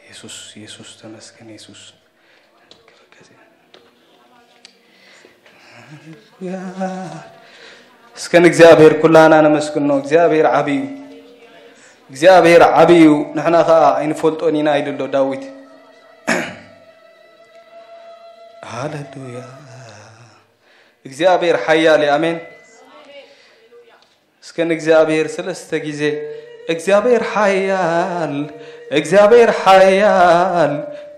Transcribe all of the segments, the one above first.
የሱስ፣ የሱስ፣ ተመስገን የሱስ። እስከ ንእግዚኣብሔር ኩላና ነመስግኖ። እግዚኣብሔር ዓብዩ፣ እግዚኣብሔር ዓብዩ፣ ንሕና ኸዓ ኣይንፈልጦን ኢና ኢሉ ኣሎ ዳዊት። ሃሌሉያ። እግዚኣብሔር ሓያል እዩ። ኣሜን። እስከ ንእግዚኣብሔር ሰለስተ ግዜ፣ እግዚኣብሔር ሓያል፣ እግዚኣብሔር ሓያል፣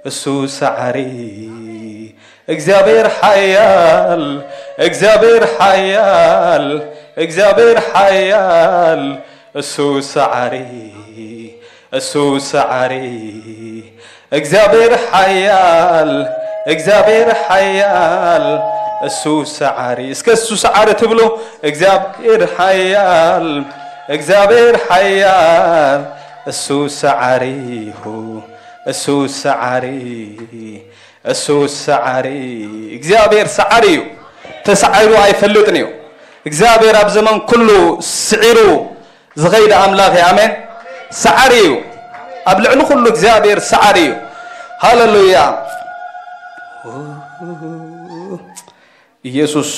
እሱ ሰዓሪ። እግዚኣብሔር ሓያል፣ እግዚኣብሔር ሓያል፣ እግዚኣብሔር ሓያል፣ እሱ ሰዓሪ፣ እሱ ሰዓሪ። እግዚኣብሔር ሓያል፣ እግዚኣብሔር ሓያል፣ እሱ ሰዓሪ። እስከ እሱ ሰዓሪ ትብሉ። እግዚኣብሔር ሓያል፣ እግዚኣብሔር ሓያል፣ እሱ ሰዓሪ እዩ፣ እሱ ሰዓሪ፣ እሱ ሰዓሪ። እግዚኣብሔር ሰዓሪ እዩ። ተሳዒሩ ኣይፈልጥን እዩ። እግዚኣብሔር ኣብ ዘመን ኩሉ ስዒሩ ዝኸይድ ኣምላኽ እዩ። ኣሜን። ሰዓሪ እዩ። ኣብ ልዕሊ ኩሉ እግዚኣብሔር ሰዓሪ እዩ። ሃሌሉያ። ኢየሱስ፣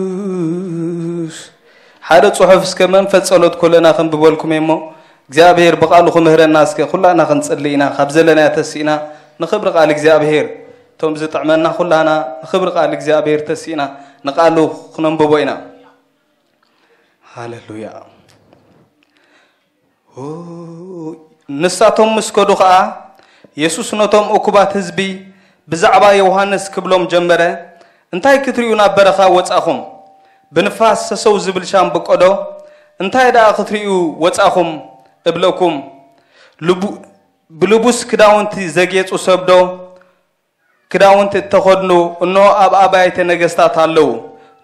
ኢየሱስ። ሓደ ጽሑፍ እስከ መንፈስ ጸሎት ኮለና ከንብበልኩም እሞ፣ እግዚኣብሔር ብቓሉ ክምህረና እስከ ኩላና ክንጽሊ ኢና። ካብ ዘለናዮ ተሲእና ንኽብሪ ቃል እግዚኣብሔር፣ እቶም ዝጥዕመና ኩላና ንኽብሪ ቃል እግዚኣብሔር ተሲእና ንቃሉ ክነንብቦ ኢና። ሃሌሉያ። ንሳቶም ምስ ከዱ ኸኣ፣ የሱስ ነቶም እኩባት ህዝቢ ብዛዕባ ዮሃንስ ክብሎም ጀመረ፣ "እንታይ ክትርእዩ ናብ በረኻ ወጻኹም? ብንፋስ ሰሰው ዝብል ሻምብቆዶ? እንታይ ደኣ ክትርእዩ ወጻኹም እብለኩም? ልቡ-፣ ብልቡስ ክዳውንቲ ዘጌጹ ሰብዶ? ክዳውንቲ እተኸድኑ፣ እንሆ፣ ኣብ ኣባይተ ነገስታት ኣለዉ።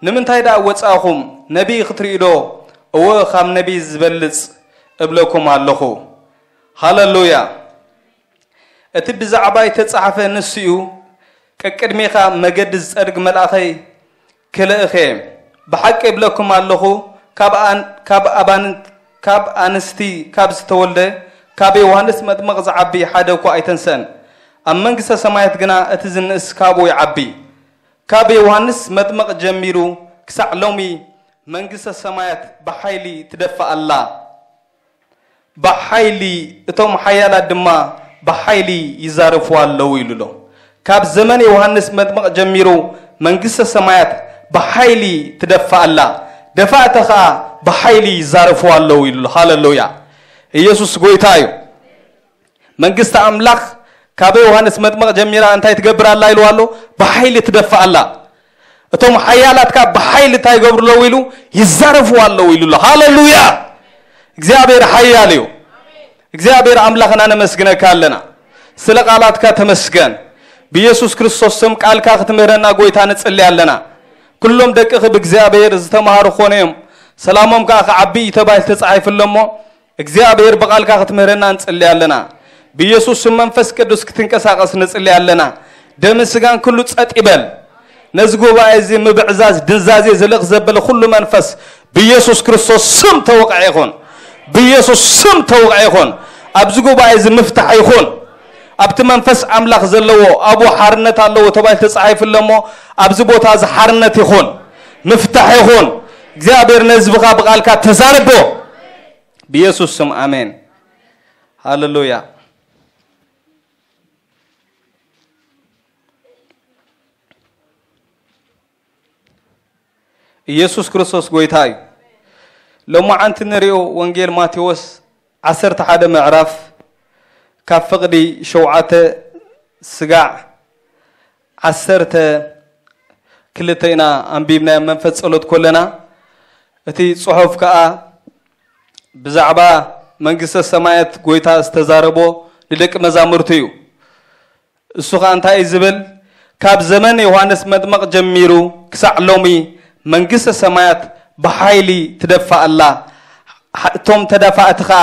ንምንታይ ደኣ ወጻእኹም? ነቢይ ክትርኢ ዶ? እወ፣ ካብ ነቢይ ዝበልጽ እብለኩም ኣለኹ።" ሃሌሉያ። እቲ ብዛዕባይ ተጻሕፈ ንሱ እዩ። ቀቅድሜኻ መገዲ ዝጸርግ መልኣኸይ ክልእኽ እየ። ብሓቂ እብለኩም ኣለኹ፣ ካብ ኣን-፣ ካብ ኣባን-፣ ካብ ኣንስቲ ካብ ዝተወልደ፣ ካብ ዮሃንስ መጥምቕ ዝዓቢ ሓደ እኳ ኣይተንስአን። ኣብ መንግስተ ሰማያት ግና እቲ ዝንእስ ካብኡ ይዓቢ። ካብ ዮሃንስ መጥምቕ ጀሚሩ ክሳዕ ሎሚ መንግስተ ሰማያት ብሓይሊ ትደፍእ ኣላ። ብሓይሊ፣ እቶም ሓያላት ድማ ብሓይሊ ይዛረፉ ኣለዉ ኢሉ ኣሎ። ካብ ዘመን ዮሃንስ መጥምቕ ጀሚሩ መንግስተ ሰማያት ብሓይሊ ትደፍእ ኣላ፣ ደፋእቲ ኸኣ ብሓይሊ ይዛረፉ ኣለዉ ኢሉ ኣሎ። ሃሌሉያ! ኢየሱስ ጎይታ እዩ። መንግስቲ ኣምላኽ ካብ ዮሃንስ መጥምቕ ጀሚራ እንታይ ትገብር ኣላ ኢሉ ኣሎ? ብሓይሊ ትደፍእ ኣላ። እቶም ሓያላት ካብ ብሓይሊ እንታይ ይገብሩ ኣለዉ ኢሉ? ይዛረፉ ኣለዉ ኢሉ ኣሎ። ሃሌሉያ! እግዚኣብሔር ሓያል እዩ። እግዚኣብሔር ኣምላኽና ነመስግነካ ኣለና። ስለ ቃላትካ ተመስገን። ብኢየሱስ ክርስቶስ ስም ቃልካ ክትምህረና ጎይታ ንጽሊ ኣለና። ኩሎም ደቅኺ ብእግዚኣብሔር ዝተማሃሩ ኾነ እዮም፣ ሰላሞም ከኣ ክዓቢ እዩ ተባሂሉ ተጻሒፉ ኣሎ እሞ፣ እግዚኣብሔር ብቓልካ ክትምህረና ንጽሊ ኣለና። ብኢየሱስ ስም መንፈስ ቅዱስ ክትንቀሳቐስ ንጽሊ ኣለና። ደምን ስጋን ኩሉ ጸጥ ይበል። ነዚ ጉባኤ እዚ ምብዕዛዝ ድንዛዜ ዝልእኽ ዘበለ ኩሉ መንፈስ ብኢየሱስ ክርስቶስ ስም ተወቕዐ ይኹን። ብኢየሱስ ስም ተወቕዐ ይኹን። ኣብዚ ጉባኤ እዚ ምፍታሕ ይኹን። ኣብቲ መንፈስ ኣምላኽ ዘለዎ ኣብኡ ሓርነት ኣለዎ ተባሂሉ ተጻሒፉ ኣሎ እሞ፣ ኣብዚ ቦታ እዚ ሓርነት ይኹን፣ ምፍታሕ ይኹን። እግዚኣብሔር ነህዝብኻ ብቓልካ ተዛረቦ። ብኢየሱስ ስም ኣሜን። ሃሌሉያ። ኢየሱስ ክርስቶስ ጎይታ እዩ። ሎማዓንቲ ንሪኦ ወንጌል ማቴዎስ ዓሰርተ ሓደ ምዕራፍ ካብ ፍቕዲ ሸውዓተ ስጋዕ ዓሰርተ ክልተ ኢና ኣንቢብናዮ መንፈስ ጸሎት ኮለና። እቲ ጽሑፍ ከኣ ብዛዕባ መንግስተ ሰማያት ጎይታ ዝተዛረቦ ንደቂ መዛሙርቱ እዩ። እሱ ኸኣ እንታይ እዩ ዝብል? ካብ ዘመን ዮሃንስ መጥምቕ ጀሚሩ ክሳዕ ሎሚ መንግስተ ሰማያት ብሓይሊ ትደፍእ ኣላ። ሓ-፣ እቶም ተዳፋእቲ ኸኣ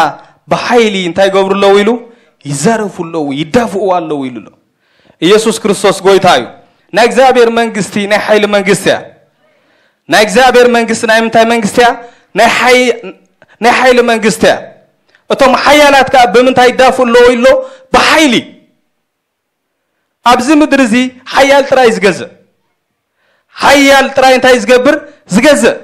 ብሓይሊ እንታይ ይገብሩ ኣለዉ ኢሉ? ይዛረፉ ኣለዉ፣ ይዳፍኡ ኣለዉ ኢሉ ኣሎ። ኢየሱስ ክርስቶስ ጎይታ እዩ። ናይ እግዚኣብሔር መንግስቲ ናይ ሓይሊ መንግስቲ እያ። ናይ እግዚኣብሔር መንግስቲ ናይ ምንታይ መንግስቲ እያ? ናይ ሓይ-፣ ናይ ሓይሊ መንግስቲ እያ። እቶም ሓያላት ከኣ ብምንታይ ይዳፍኡ ኣለዉ ኢሎ? ብሓይሊ። ኣብዚ ምድሪ እዚ ሓያል ጥራይ እዩ ዝገዝእ። ሓያል ጥራይ እንታይ ዝገብር? ዝገዝእ።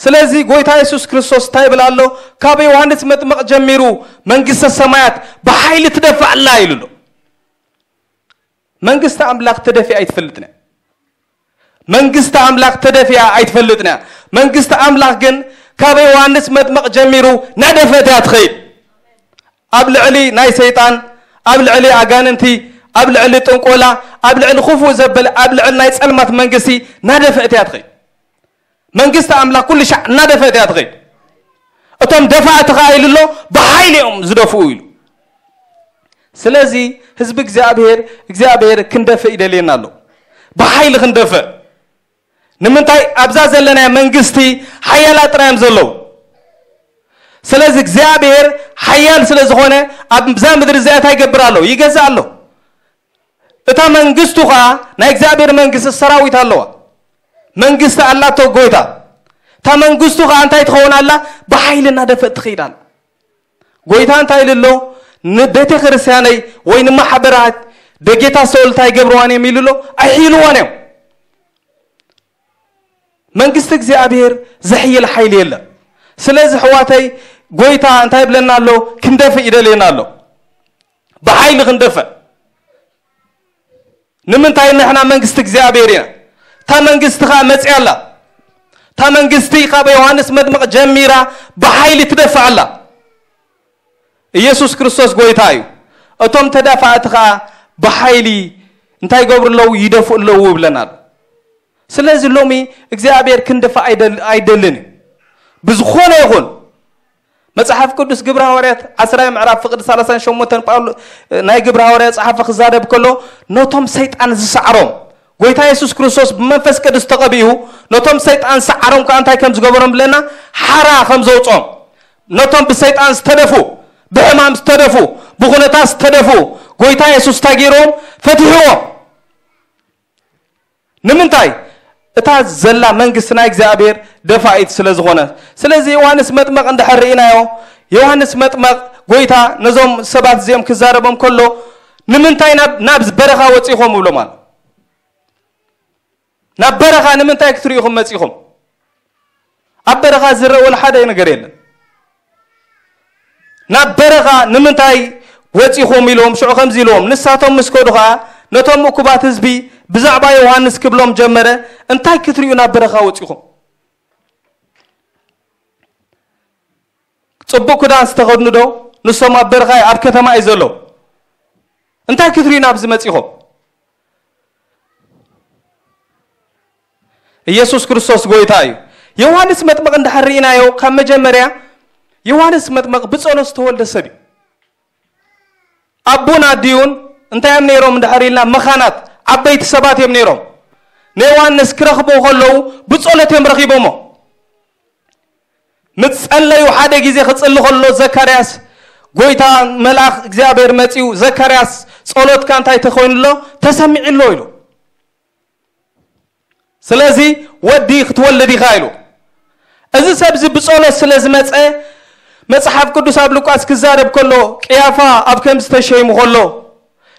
ስለዚ ጎይታ የሱስ ክርስቶስ እንታይ ይብል ኣሎ? ካብ ዮሃንስ መጥምቕ ጀሚሩ መንግስተ ሰማያት ብሓይሊ ትደፍእ ኣላ ኢሉ ኣሎ። መንግስቲ ኣምላኽ ተደፊኣ ኣይትፈልጥን እያ። መንግስቲ ኣምላኽ ተደፊኣ ኣይትፈልጥን እያ። መንግስቲ ኣምላኽ ግን ካብ ዮሃንስ መጥምቕ ጀሚሩ ናደፈት እያ ትኸይድ። ኣብ ልዕሊ ናይ ሰይጣን፣ ኣብ ልዕሊ ኣጋንንቲ፣ ኣብ ልዕሊ ጥንቆላ፣ ኣብ ልዕሊ ክፉእ ዘበለ፣ ኣብ ልዕሊ ናይ ጸልማት መንግስቲ ናደፈት እያ ትኸይድ። መንግስቲ ኣምላኽ ኩሉ ሻዕ እናደፈት እያ ትኸይድ። እቶም ደፋእቲ ኸኣ ኢሉ ኣሎ፣ ብሓይሊ እዮም ዝደፍኡ ኢሉ። ስለዚ ህዝቢ እግዚኣብሔር፣ እግዚኣብሔር ክንደፍእ ይደልየና ኣሎ። ብሓይሊ ክንደፍእ። ንምንታይ? ኣብዛ ዘለናያ መንግስቲ ሓያላት ጥራይ እዮም ዘለዉ። ስለዚ እግዚኣብሔር ሓያል ስለ ዝኾነ ኣብዛ ምድሪ እዚኣ እንታይ ይገብር ኣሎ? ይገዝእ ኣሎ። እታ መንግስቱ ኸኣ ናይ እግዚኣብሔር መንግስቲ ሰራዊት ኣለዋ። መንግስቲ ኣላቶ ጎይታ። እታ መንግስቱ ኸኣ እንታይ ትኸውን ኣላ? ብሓይሊ እናደፈት ትኸይድ ኣላ። ጎይታ እንታይ ኢሉ ኣሎ? ንቤተ ክርስቲያነይ ወይ ንማሕበራት ደጌታ ሰውል እንታይ ይገብርዋን እዮም ኢሉ ኣሎ? ኣይሕይልዋን እዮም። መንግስቲ እግዚኣብሔር ዘሕይል ሓይሊ የለን። ስለዚ ኣሕዋተይ ጎይታ እንታይ ይብለና ኣሎ? ክንደፍእ ይደልየና ኣሎ። ብሓይሊ ክንደፍእ። ንምንታይ? ንሕና መንግስቲ እግዚኣብሔር ኢና። እታ መንግስቲ ኸኣ መጺኣ ኣላ። እታ መንግስቲ ካብ ዮሃንስ መጥምቕ ጀሚራ ብሓይሊ ትደፍእ ኣላ። ኢየሱስ ክርስቶስ ጎይታ እዩ። እቶም ተዳፋእቲ ኸኣ ብሓይሊ እንታይ ይገብሩ ኣለዉ? ይደፍኡ ኣለዉ ይብለና ኣሎ። ስለዚ ሎሚ እግዚኣብሔር ክንደፍእ ኣይደል-፣ ኣይደልን እዩ። ብዝኾነ ይኹን መጽሓፍ ቅዱስ ግብሪ ሃዋርያት ዓስራይ ምዕራፍ ፍቕዲ ሰላሳን ሸሞንተን ጳውሎ-፣ ናይ ግብሪ ሃዋርያ ጸሓፊ ክዛረብ ከሎ ነቶም ሰይጣን ዝሰዓሮም ጎይታ የሱስ ክርስቶስ ብመንፈስ ቅዱስ ተቐቢኡ ነቶም ሰይጣን ሰዓሮም ከኣ እንታይ ከም ዝገበሮም ብለና ሓራ ከም ዘውጾም ነቶም ብሰይጣን ዝተደፉ ብሕማም ዝተደፉ ብኹነታት ዝተደፉ ጎይታ የሱስ እንታይ ገይሮም ፈትሕዎም። ንምንታይ? እታ ዘላ መንግስቲ ናይ እግዚኣብሔር ደፋኢት ስለ ዝኾነ። ስለዚ ዮሃንስ መጥመቕ እንድሕር ርኢናዮ፣ ዮሃንስ መጥመቕ ጎይታ ነዞም ሰባት እዚኦም ክዛረቦም ከሎ፣ ንምንታይ ናብ፣ ናብ በረኻ ወጺኹም? እብሎም ኣሎ። ናብ በረኻ ንምንታይ ክትሪኡ ኢኹም መጺኹም? ኣብ በረኻ ዝረአ ወላ ሓደ ነገር የለን። ናብ በረኻ ንምንታይ ወጺኹም? ኢሎም ሽዑ ከምዚ ኢልዎም፣ ንሳቶም ምስ ከዱ ኸኣ ነቶም እኩባት ህዝቢ ብዛዕባ ዮሃንስ ክብሎም ጀመረ፣ እንታይ ክትሪኡ ናብ በረኻ ወጺኹም? ጽቡቕ ክዳን ዝተኸድኑ ዶ? ንሶም ኣብ በረኻ፣ ኣብ ከተማ እዩ ዘሎ። እንታይ ክትሪኡ ናብዚ መጺኹም? ኢየሱስ ክርስቶስ ጎይታ እዩ። ዮሃንስ መጥምቕ እንድሕር ርኢናዮ፣ ካብ መጀመርያ ዮሃንስ መጥምቕ ብጸሎት ዝተወልደ ሰብ እዩ። ኣቦን ኣዲኡን እንታይ እዮም ነይሮም እንድሕር ኢልና፣ መኻናት፣ ዓበይቲ ሰባት እዮም ነይሮም። ንዮሃንስ ክረኽቡ ከለዉ ብጸሎት እዮም ረኺቦሞ። ምስ ጸለዩ ሓደ ግዜ ክጽሊ ከሎ ዘካርያስ፣ ጎይታ መልኣኽ እግዚኣብሔር መጺኡ፣ "ዘካርያስ ጸሎትካ እንታይ ተኾይኑ ኣሎ? ተሰሚዑ ኣሎ" ኢሉ። ስለዚ "ወዲ ክትወልድ ኢኻ" ኢሉ። እዚ ሰብ እዚ ብጸሎት ስለ ዝመጸ፣ መጽሓፍ ቅዱስ ኣብ ሉቃስ ክዛረብ ከሎ፣ ቅያፋ ኣብ ከምዚ ተሸይሙ ከሎ፣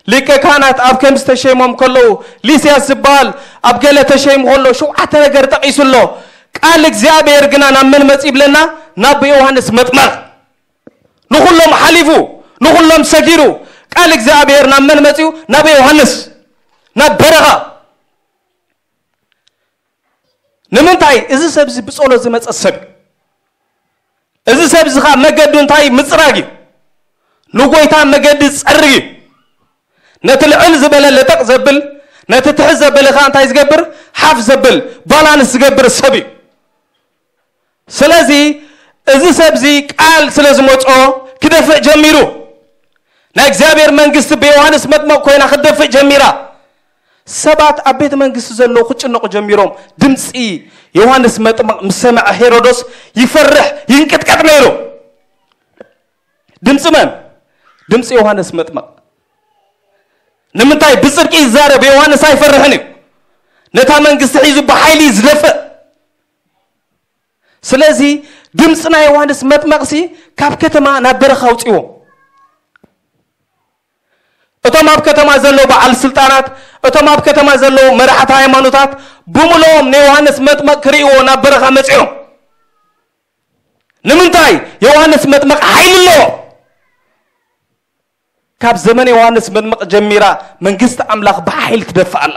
ሊቀ ካህናት ኣብ ከምዚ ተሸይሞም ከለዉ፣ ሊስያስ ዝበሃል ኣብ ገለ ተሸይሙ ከሎ፣ ሸውዓተ ነገር ጠቒሱ ኣሎ። ቃል እግዚኣብሔር ግና ናብ መን መጺኡ ይብለና? ናብ ዮሃንስ መጥመቕ። ንኹሎም ሓሊፉ፣ ንኹሎም ሰጊሩ፣ ቃል እግዚኣብሔር ናብ መን መጺኡ? ናብ ዮሃንስ፣ ናብ በረኻ። ንምንታይ? እዚ ሰብ እዚ ብጸሎት ዝመጸ ሰብ እዩ። እዚ ሰብ እዚ ኸኣ መገዱ እንታይ? ምጽራግ እዩ። ንጎይታ መገዲ ዝጸርግ እዩ። ነቲ ልዕል ዝበለ ለጠቕ ዘብል፣ ነቲ ትሕት ዘበለ ኸኣ እንታይ ዝገብር? ሓፍ ዘብል፣ ባላንስ ዝገብር ሰብ እዩ። ስለዚ እዚ ሰብ እዚ ቃል ስለ ዝመጾ ክደፍእ ጀሚሩ። ናይ እግዚኣብሔር መንግስቲ ብዮሃንስ መጥመቕ ኮይና ክትደፍእ ጀሚራ። ሰባት ኣብ ቤተ መንግስቲ ዘለዉ ክጭነቑ ጀሚሮም። ድምፂ ዮሃንስ መጥመቕ ምስ ሰምዐ ሄሮዶስ ይፈርሕ፣ ይንቅጥቀጥ ነይሩ። ድምፂ መን? ድምፂ ዮሃንስ መጥመቕ። ንምንታይ? ብፅድቂ ይዛረብ፣ ዮሃንስ ኣይፈርሕን እዩ። ነታ መንግስቲ ሒዙ ብሓይሊ እዩ ዝደፍእ። ስለዚ ድምፂ ናይ ዮሃንስ መጥመቕሲ ካብ ከተማ ናብ በረኻ ኣውፅዎ። እቶም ኣብ ከተማ ዘለዉ በዓል ስልጣናት፣ እቶም ኣብ ከተማ ዘለዉ መራሕቲ ሃይማኖታት ብምልኦም ንዮሃንስ መጥመቕ ክርእይዎ ናብ በረኻ መፂኦም። ንምንታይ? ዮሃንስ መጥመቕ ሓይሊ ኣለዎ። ካብ ዘመን ዮሃንስ መጥመቕ ጀሚራ መንግስቲ ኣምላኽ ብሓይሊ ትደፍእ ኣላ።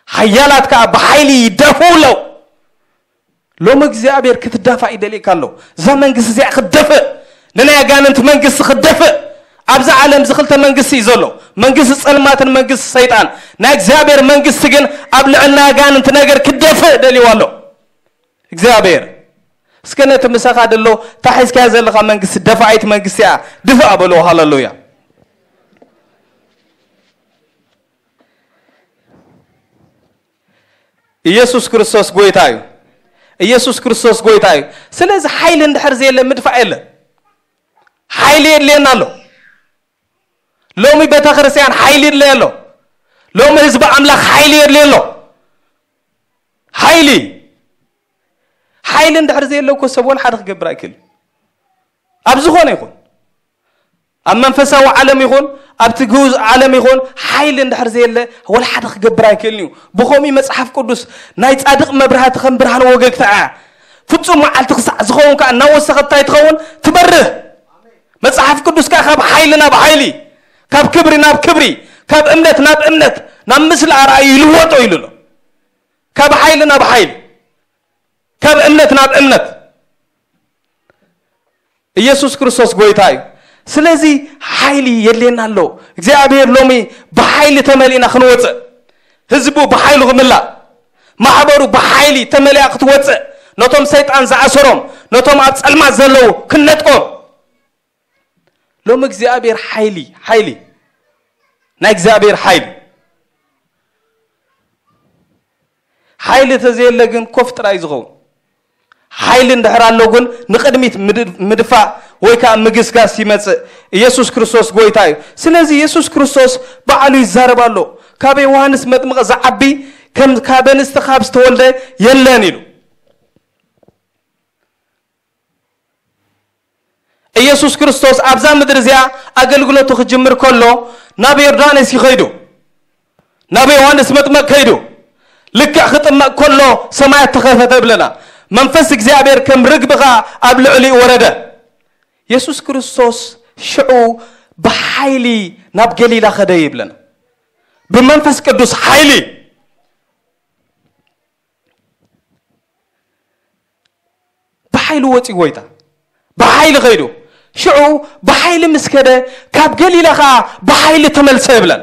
ሓያላት ከኣ ብሓይሊ ይዳፍኡ ኣለዉ። ሎሚ እግዚኣብሔር ክትዳፋእ ይደልየካ ኣሎ። እዛ መንግስቲ እዚኣ ክትደፍእ፣ ንናይ ኣጋንንቲ መንግስቲ ክትደፍእ። ኣብዛ ዓለም እዚ ክልተ መንግስቲ እዩ ዘሎ፣ መንግስቲ ጸልማትን መንግስቲ ሰይጣን። ናይ እግዚኣብሔር መንግስቲ ግን ኣብ ልዕሊ ናይ ኣጋንንቲ ነገር ክትደፍእ ደልይዋ ኣሎ እግዚኣብሔር። እስከ ነቲ ምሳኻ ደሎ፣ እታ ሒዝካያ ዘለኻ መንግስቲ ደፋኢት መንግስቲ እያ፣ ድፋእ በልዎ። ሃሌሉያ። ኢየሱስ ክርስቶስ ጎይታ እዩ። ኢየሱስ ክርስቶስ ጎይታ እዩ። ስለዚ ሓይሊ እንድሕር ዘየለ ምድፋእ የለ። ሓይሊ የድልየና ኣሎ። ሎሚ ቤተ ክርስቲያን ሓይሊ የድልየ ኣሎ። ሎሚ ህዝቢ ኣምላኽ ሓይሊ የድልየ ኣሎ። ሓይሊ፣ ሓይሊ እንድሕር ዘየለ እኮ ሰብ ወላ ሓደ ክገብር ኣይክእል። ኣብ ዝኾነ ይኹን፣ ኣብ መንፈሳዊ ዓለም ይኹን ኣብቲ ግውዝ ዓለም ይኹን ሓይሊ እንድሕር ዘየለ ወላ ሓደ ክገብር ኣይክእልን እዩ። ብኸምኡ መጽሓፍ ቅዱስ ናይ ጻድቕ መብራህቲ ከም ብርሃን ወገግታ እያ። ፍጹም መዓልቲ ክሳዕ ዝኸውን ከኣ እናወሰኸት እንታይ ትኸውን? ትበርህ። መጽሓፍ ቅዱስ ከኣ ካብ ሓይሊ ናብ ሓይሊ፣ ካብ ክብሪ ናብ ክብሪ፣ ካብ እምነት ናብ እምነት፣ ናብ ምስሊ ኣርኣዩ ይልወጦ ኢሉ ኣሎ። ካብ ሓይሊ ናብ ሓይሊ፣ ካብ እምነት ናብ እምነት። ኢየሱስ ክርስቶስ ጎይታ እዩ። ስለዚ ሓይሊ የድልየና ኣሎ። እግዚኣብሔር ሎሚ ብሓይሊ ተመሊእና ክንወፅእ፣ ህዝቡ ብሓይሉ ክምላእ፣ ማሕበሩ ብሓይሊ ተመሊኣ ክትወፅእ፣ ነቶም ሰይጣን ዝኣሰሮም፣ ነቶም ኣብ ጸልማት ዘለዉ ክንነጥቆም። ሎሚ እግዚኣብሔር ሓይሊ፣ ሓይሊ፣ ናይ እግዚኣብሔር ሓይሊ፣ ሓይሊ ተዘየለ ግን ኮፍ ጥራይ ዝኸውን። ሓይሊ እንድሕር ኣሎ ግን ንቕድሚት ምድ-፣ ምድፋእ ወይ ከዓ ምግስጋስ ይመጽእ። ኢየሱስ ክርስቶስ ጎይታ እዩ። ስለዚ ኢየሱስ ክርስቶስ ባዕሉ ይዛረብ ኣሎ። ካብ ዮሃንስ መጥምቕ ዝዓቢ ከም ካብ ኣንስቲ ካብ ዝተወልደ የለን ኢሉ። ኢየሱስ ክርስቶስ ኣብዛ ምድሪ እዚኣ ኣገልግሎቱ ክጅምር ከሎ ናብ ዮርዳኖስ እዩ ከይዱ። ናብ ዮሃንስ መጥመቕ ከይዱ። ልክዕ ክጥመቕ ከሎ ሰማያት ተኸፈተ እብለና። መንፈስ እግዚኣብሔር ከም ርግቢ ኸዓ ኣብ ልዕሊኡ ወረደ። ኢየሱስ ክርስቶስ ሽዑ ብሓይሊ ናብ ገሊላ ኸደ ይብለና። ብመንፈስ ቅዱስ ሓይሊ። ብሓይሊ ወፂኡ ጎይታ። ብሓይሊ ኸይዱ። ሽዑ ብሓይሊ ምስ ከደ ካብ ገሊላ ኸዓ ብሓይሊ ተመልሰ ይብለን።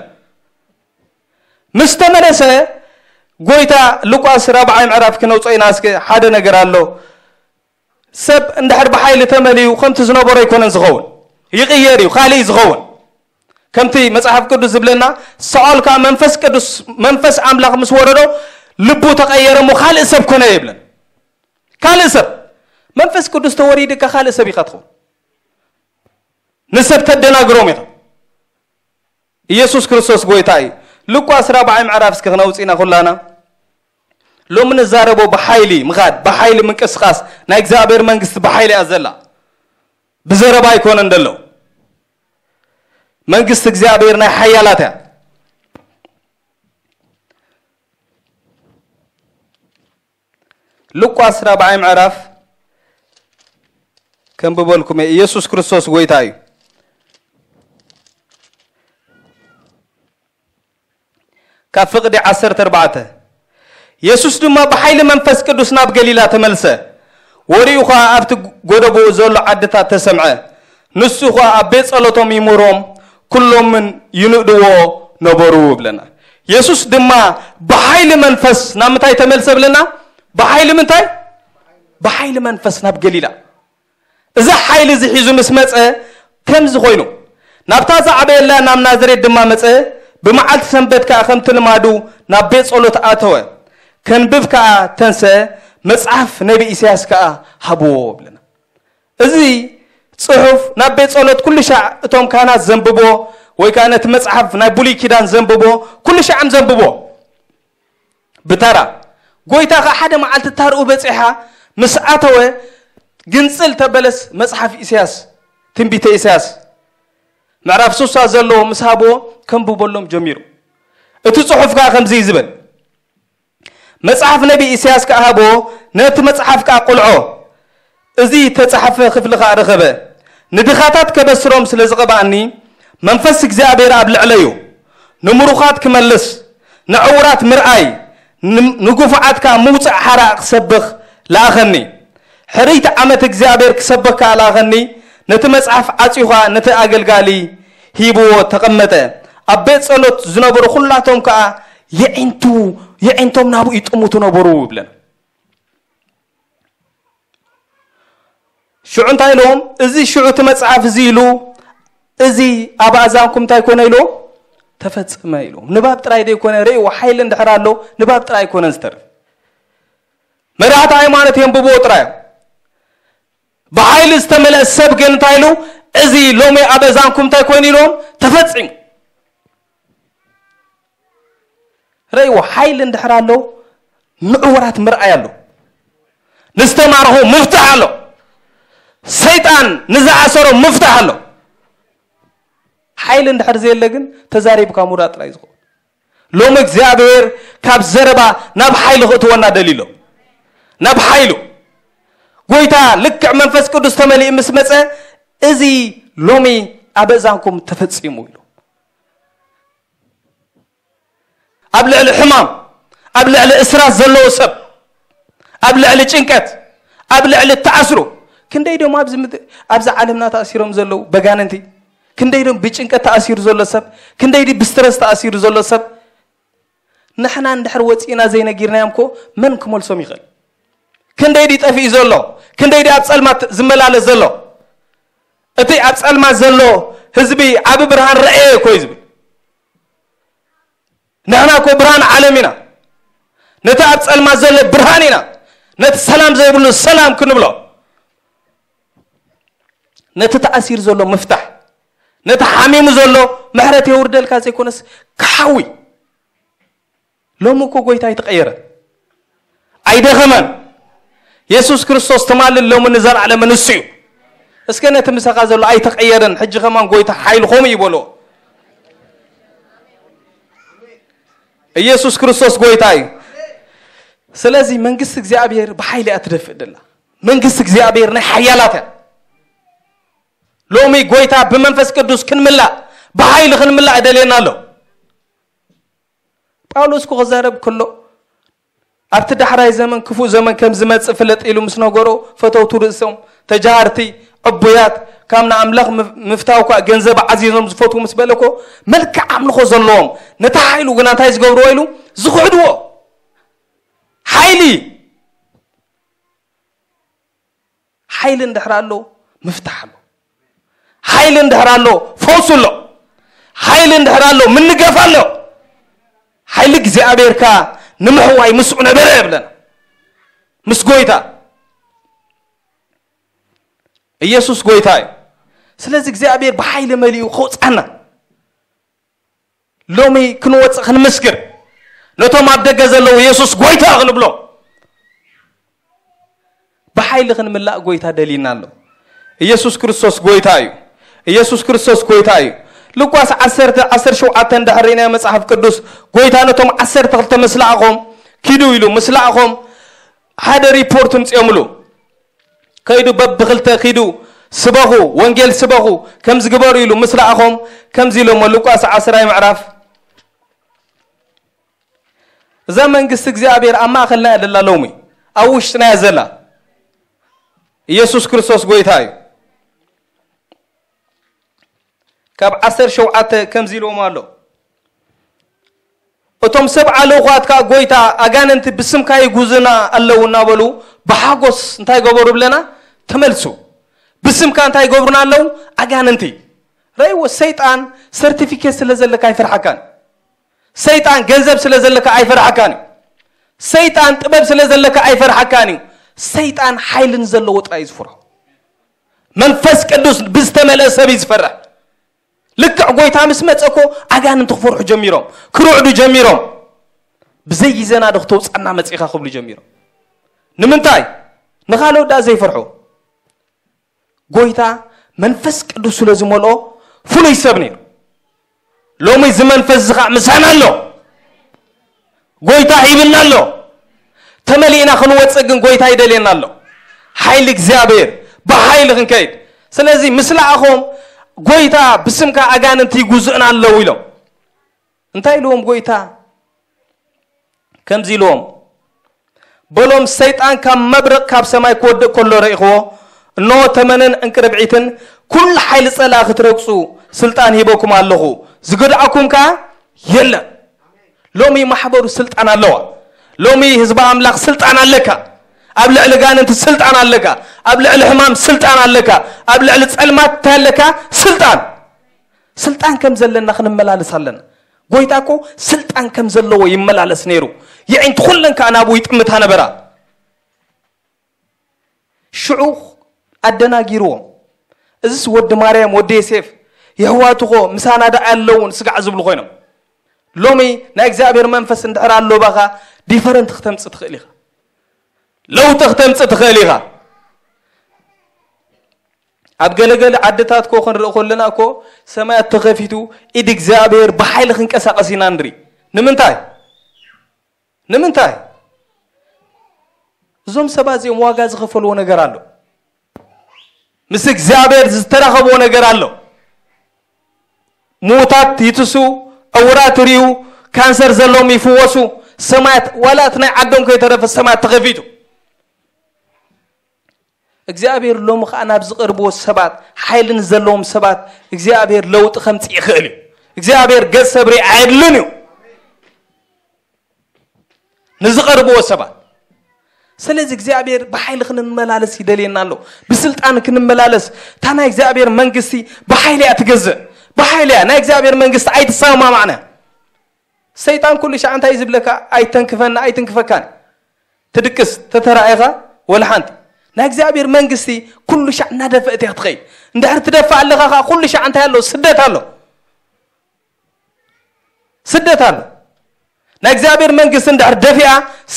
ምስ ተመለሰ ጎይታ ሉቃስ ራብዓይ ምዕራፍ ክነውፅኦ ኢና። እስከ ሓደ ነገር ኣሎ። ሰብ እንድሕር ብሓይሊ ተመልዩ ከምቲ ዝነበሮ ኣይኮነን ዝኸውን። ይቕየር እዩ፣ ካልእ እዩ ዝኸውን። ከምቲ መጽሓፍ ቅዱስ ዝብለና ሳኦል ከዓ መንፈስ ቅዱስ፣ መንፈስ ኣምላኽ ምስ ወረዶ ልቡ ተቐየረ እሞ ካልእ ሰብ ኮነ ይብለን። ካልእ ሰብ መንፈስ ቅዱስ ተወሪድካ ካልእ ሰብ ኢኻ ትኸውን። ንሰብ ተደናግሮም ኢኻ። ኢየሱስ ክርስቶስ ጎይታ እዩ። ሉቃስ ራብዓይ ምዕራፍ እስኪ ክነውፅእና ኩላና። ሎሚ ንዛረቦ ብሓይሊ ምኻድ፣ ብሓይሊ ምንቅስቃስ፣ ናይ እግዚኣብሔር መንግስቲ ብሓይሊ እያ ዘላ። ብዘረባ ኣይኮነን ደሎ። መንግስቲ እግዚኣብሔር ናይ ሓያላት እያ። ሉቃስ ራብዓይ ምዕራፍ ከንብበልኩም እየ። ኢየሱስ ክርስቶስ ጎይታ እዩ። ካብ ፍቕዲ ዓሰርተ ኣርባዕተ። የሱስ ድማ ብሓይሊ መንፈስ ቅዱስ ናብ ገሊላ ተመልሰ። ወሬኡ ኸኣ ኣብቲ ጎደቦኡ ዘሎ ዓድታት ተሰምዐ። ንሱ ኸኣ ኣብ ቤት ጸሎቶም ይምህሮም፣ ኩሎምን ይንእድዎ ነበሩ ብለና። የሱስ ድማ ብሓይሊ መንፈስ ናብ ምንታይ ተመልሰ ብለና? ብሓይሊ ምንታይ? ብሓይሊ መንፈስ ናብ ገሊላ። እዚ ሓይሊ እዚ ሒዙ ምስ መጸ ከምዚ ኾይኑ፣ ናብታ ዝዓበየላ ናብ ናዝሬት ድማ መጸ። ብመዓልቲ ሰንበት ከኣ ከምቲ ልማዱ ናብ ቤት ጸሎት ኣተወ። ከንብብ ከኣ ተንሰ፣ መጽሓፍ ነቢ ኢሳያስ ከኣ ሃብዎ ብለና። እዚ ጽሑፍ ናብ ቤት ጸሎት ኩሉ ሻዕ እቶም ካህናት ዘንብቦ፣ ወይ ከኣ ነቲ መጽሓፍ ናይ ብሉይ ኪዳን ዘንብቦ፣ ኩሉ ሻዕም ዘንብቦ። ብተራ። ጎይታ ኸዓ ሓደ መዓልቲ ታርኡ በጺሓ፣ ምስ ኣተወ ግንጽል ተበለስ መጽሓፍ ኢሳያስ፣ ትንቢተ ኢሳያስ ምዕራፍ ሱሳ ዘለዎ ምስ ሃብዎ ከንብበሎም ጀሚሩ። እቲ ጽሑፍ ከኣ ከምዚ እዩ ዝብል። መጽሓፍ ነቢ ኢሳያስ ከኣ ሃብዎ፣ ነቲ መጽሓፍ ከኣ ቁልዖ። እዚ ተጻሕፈ ክፍሊ ከኣ ረኸበ። ንድኻታት ከበስሮም ስለ ዝቐብኣኒ፣ መንፈስ እግዚኣብሔር ኣብ ልዕለዩ። ንምሩኻት ክመልስ፣ ንዕዉራት ምርኣይ፣ ን-፣ ንግፉዓት ከኣ ምውጻእ ሓራ ክሰብኽ ለኣኸኒ። ሕርይቲ ዓመት እግዚኣብሔር ክሰብኽ ከኣ ለኣኸኒ። ነቲ መጽሓፍ ዓጽዩ ኸኣ ነቲ ኣገልጋሊ ሂብዎ ተቐመጠ። ኣብ ቤት ጸሎት ዝነበሩ ኹላቶም ከኣ የዒንቱ-፣ የዒንቶም ናብኡ ይጥምቱ ነበሩ ይብለና። ሽዑ እንታይ ኢሎም? እዚ ሽዑ እቲ መጽሓፍ እዚ ኢሉ፣ እዚ ኣብ ኣእዛንኩም እንታይ ኮነ ኢሉ? ተፈጸመ ኢሉ። ንባብ ጥራይ ዘይኮነ፣ ርእይዎ፣ ሓይሊ እንድሕር ኣሎ፣ ንባብ ጥራይ ኣይኮነን ዝተርፍ። መራሕቲ ሃይማኖት የንብብዎ ጥራይ እዮም። ብሓይሊ ዝተመልአ ሰብ ግን እንታይ ኢሉ? እዚ ሎሚ ኣብ ኣእዛንኩም እንታይ ኮይኑ ኢሎም? ተፈጺሙ። ረእይዎ፣ ሓይሊ እንድሕር ኣሎ፣ ንዕዉራት ምርኣይ ኣሎ። ንዝተማረኹ ምፍታሕ ኣሎ። ሰይጣን ንዝኣሰሮ ምፍታሕ ኣሎ። ሓይሊ እንድሕር ዘየለ ግን ተዛሪብካ ምውዳቕ ጥራይ ዝኸውን። ሎሚ እግዚኣብሔር ካብ ዘረባ ናብ ሓይሊ ክእትወና ደልዩ ኣሎ። ናብ ሓይሉ። ጎይታ ልክዕ መንፈስ ቅዱስ ተመሊኡ ምስ መጸ፣ እዚ ሎሚ ኣብ እዛንኩም ተፈጺሙ ኢሉ። ኣብ ልዕሊ ሕማም፣ ኣብ ልዕሊ እስራት ዘለዎ ሰብ፣ ኣብ ልዕሊ ጭንቀት፣ ኣብ ልዕሊ ተኣስሩ፣ ክንደይ ደሞ ኣብዚ ምድ-፣ ኣብዚ ዓለምና ተኣሲሮም ዘለዉ በጋነንቲ፣ ክንደይ ደም ብጭንቀት ተኣሲሩ ዘሎ ሰብ፣ ክንደይ ዲ ብስትረስ ተኣሲሩ ዘሎ ሰብ፣ ንሕና እንድሕር ወጺእና ዘይነጊርናዮም እኮ መን ክመልሶም ይኽእል? ክንደይ ዲ ጠፊኡ ዘሎ? ክንደይ ዲ ኣብ ጸልማት ዝመላለስ ዘሎ? እቲ ኣብ ጸልማት ዘሎ ህዝቢ ዓቢ ብርሃን ረኣየ እኮ እዩ ዝብል። ንሕና እኮ ብርሃን ዓለም ኢና። ነቲ ኣብ ጸልማት ዘሎ ብርሃን ኢና። ነቲ ሰላም ዘይብሉ ሰላም ክንብሎ። ነቲ ተኣሲር ዘሎ ምፍታሕ። ነቲ ሓሚሙ ዘሎ ምሕረት የውርደልካ ዘይኮነስ ክሓዊ። ሎሚ እኮ ጎይታ ኣይተቐየረን። ኣይደኸመን። የሱስ ክርስቶስ ትማልን ሎምን ንዘለዓለምን ንሱ እዩ። እስከ ነቲ ምሳኻ ዘሎ ኣይተቐየረን፣ ሕጂ ከማን ጎይታ ሓይልኹም እዩ በልዎ። ኢየሱስ ክርስቶስ ጎይታ እዩ። ስለዚ መንግስቲ እግዚኣብሔር ብሓይሊ እያ ትደፍእ ደላ። መንግስቲ እግዚኣብሔር ናይ ሓያላት እያ። ሎሚ ጎይታ ብመንፈስ ቅዱስ ክንምላእ፣ ብሓይሊ ክንምላእ ይደልየና ኣሎ። ጳውሎስ እኮ ክዛረብ ከሎ፣ ኣብቲ ዳሕራይ ዘመን ክፉእ ዘመን ከም ዝመጽእ ፍለጥ ኢሉ ምስ ነገሮ፣ ፈተውቱ ርእሶም፣ ተጃሃርቲ፣ ዕቡያት፣ ካብ ንኣምላኽ ምፍ-፣ ምፍታው እኳ ገንዘብ ዓዚዞም ዝፈትዉ ምስ በለ እኮ፣ መልክዕ ኣምልኾ ዘለዎም፣ ነቲ ሓይሉ ግና እንታይ ዝገብርዎ ኢሉ? ዝኽሕድዎ። ሓይሊ። ሓይሊ እንድሕር ኣሎ፣ ምፍታሕ ኣሎ። ሓይሊ እንድሕር ኣሎ፣ ፈውሲ ኣሎ። ሓይሊ እንድሕር ኣሎ፣ ምንጋፍ ኣሎ። ሓይሊ እግዚኣብሔር ከኣ ንምሕዋይ ምስኡ ነበረ ይብለና። ምስ ጎይታ። ኢየሱስ ጎይታ እዩ። ስለዚ እግዚኣብሔር ብሓይሊ መሊኡ ከውጽኣና። ሎሚ ክንወጽእ ክንምስክር፣ ነቶም ኣብ ደገ ዘለዉ የሱስ ጎይታ ክንብሎም፣ ብሓይሊ ክንምላእ ጎይታ ደልዩና ኣሎ። ኢየሱስ ክርስቶስ ጎይታ እዩ። ኢየሱስ ክርስቶስ ጎይታ እዩ። ሉቃስ ዓሰርተ ዓሰርተ ሸውዓተ እንድሕር ርኢናዮ መጽሓፍ ቅዱስ፣ ጎይታ ነቶም ዓሰርተ ክልተ ምስ ለኣኾም፣ "ኪዱ" ኢሉ ምስ ለኣኾም፣ ሓደ ሪፖርት ምጽኦምሉ። "ከይዱ በብኽልተ ኪዱ ስበኹ፣ ወንጌል ስበኹ፣ ከምዚ ግበሩ" ኢሉ ምስ ለኣኾም፣ ከምዚ ኢሎሞ፣ ሉቃስ ዓስራይ ምዕራፍ። እዛ መንግስቲ እግዚኣብሔር ኣብ ማእከልና እያ ዘላ፣ ሎሚ ኣብ ውሽጥና እያ ዘላ። ኢየሱስ ክርስቶስ ጎይታ እዩ። ካብ ዓሰርተ ሸውዓተ ከምዚ ኢልዎም ኣሎ። እቶም ሰብዓ ልኡኻት ከኣ፣ "ጎይታ፣ ኣጋንንቲ ብስምካ ይጉዙና ኣለዉ" እናበሉ ብሓጎስ እንታይ ገበሩ ብለና? ተመልሱ። ብስምካ እንታይ ይገብሩና ኣለዉ? ኣጋንንቲ። ረእይዎ፣ ሰይጣን ሰርቲፊኬት ስለ ዘለካ ኣይፈርሓካን። ሰይጣን ገንዘብ ስለ ዘለካ ኣይፈርሓካን እዩ። ሰይጣን ጥበብ ስለ ዘለካ ኣይፈርሓካን እዩ። ሰይጣን ሓይልን ዘለዎ ጥራይ እዩ ዝፈርሖ። መንፈስ ቅዱስ ብዝተመልአ ሰብ እዩ ዝፈርሕ። ልክዕ ጎይታ ምስ መጸ እኮ ኣጋንንቲ ክፈርሑ ጀሚሮም፣ ክርዕዱ ጀሚሮም። "ብዘይ ግዜና ዶ ክተውጻና መጺኻ?" ክብሉ ጀሚሮም። ንምንታይ? ንኻልኦት ደኣ ዘይፈርሑ። ጎይታ መንፈስ ቅዱስ ስለ ዝመልኦ ፍሉይ ሰብ ነይሩ። ሎሚ እዚ መንፈስ እዚ ኸዓ ምሳና ኣሎ። ጎይታ ሂብና ኣሎ። ተመሊእና ክንወፅእ ግን ጎይታ ይደልየና ኣሎ። ሓይሊ እግዚኣብሔር ብሓይሊ ክንከይድ። ስለዚ ምስ ለኣኾም ጎይታ ብስምካ ኣጋንንቲ ይጉዝእና ኣለዉ ኢሎም። እንታይ ኢልዎም ጎይታ? ከምዚ ኢልዎም፣ በሎም፣ ሰይጣን ካብ መብረቕ ካብ ሰማይ ክወድቕ ከሎ ረኢኽዎ። እንሆ ተመንን ዕንቅርብዒትን ኩሉ ሓይሊ ጸላኢ ክትረግጹ ስልጣን ሂበኩም ኣለኹ፣ ዝገድኣኩም ከኣ የለን። ሎሚ ማሕበሩ ስልጣን ኣለዋ። ሎሚ ህዝቢ ኣምላኽ ስልጣን ኣለካ። ኣብ ልዕሊ ጋንንቲ ስልጣን ኣለካ። ኣብ ልዕሊ ሕማም ስልጣን ኣለካ። ኣብ ልዕሊ ጸልማት እንታይ ኣለካ? ስልጣን። ስልጣን ከም ዘለና ክንመላለስ ኣለና። ጎይታ እኮ ስልጣን ከም ዘለዎ ይመላለስ ነይሩ። የዒንቲ ኩለን ከኣ ናብኡ ይጥምታ ነበራ። ሽዑ ኣደናጊርዎም። እዚስ ወዲ ማርያም፣ ወዲ ዮሴፍ፣ የሕዋትኾ ምሳና ደኣ ኣለውን ስጋዕ ዝብሉ ኮይኖም። ሎሚ ናይ እግዚኣብሔር መንፈስ እንድሕር ኣሎ ባኻ፣ ዲፈረንት ክተምጽእ ትኽእል ኢኻ። ለውጢ ክተምጽእ ትኽእል ኢኻ። ኣብ ገለገለ ዓድታት ኮ ክንርኢ ከለና እኮ ሰማያት ተኸፊቱ ኢድ እግዚኣብሔር ብሓይሊ ክንቀሳቐስ ኢና ንርኢ። ንምንታይ? ንምንታይ? እዞም ሰባት እዚኦም ዋጋ ዝኸፈልዎ ነገር ኣሎ። ምስ እግዚኣብሔር ዝተራኸብዎ ነገር ኣሎ። ምዉታት ይትሱ፣ ዕውራት ይርእዩ፣ ካንሰር ዘለዎም ይፍወሱ። ሰማያት፣ ዋላ እቲ ናይ ዓዶም ከይተረፈ ሰማያት ተኸፊቱ። እግዚኣብሔር ሎሚ ኸዓ ናብ ዝቐርብዎ ሰባት፣ ሓይሊ ንዘለዎም ሰባት እግዚኣብሔር ለውጢ ከምጽእ ይኽእል እዩ። እግዚኣብሔር ገጽ ሰብሪ ኣየድልን እዩ ንዝቐርብዎ ሰባት። ስለዚ እግዚኣብሔር ብሓይሊ ክንመላለስ ይደልየና ኣሎ። ብስልጣን ክንመላለስ። እታ ናይ እግዚኣብሔር መንግስቲ ብሓይሊ እያ ትገዝእ። ብሓይሊ እያ። ናይ እግዚኣብሔር መንግስቲ ኣይትሰማማዕና። ሰይጣን ኩሉ ሻዕ እንታይ እዩ ዝብለካ? ኣይተንክፈና፣ ኣይትንክፈካን። ትድቅስ ተተራእኻ ወላ ሓንቲ። ናይ እግዚኣብሔር መንግስቲ ኩሉ ሻዕ እናደፈእት እያ ክትኸይድ። እንድሕር ትደፍእ ኣለኻ ኸዓ ኩሉ ሻዕ እንታይ ኣሎ? ስደት ኣሎ። ስደት ኣሎ። ናይ እግዚኣብሔር መንግስቲ እንድሕር ደፊኣ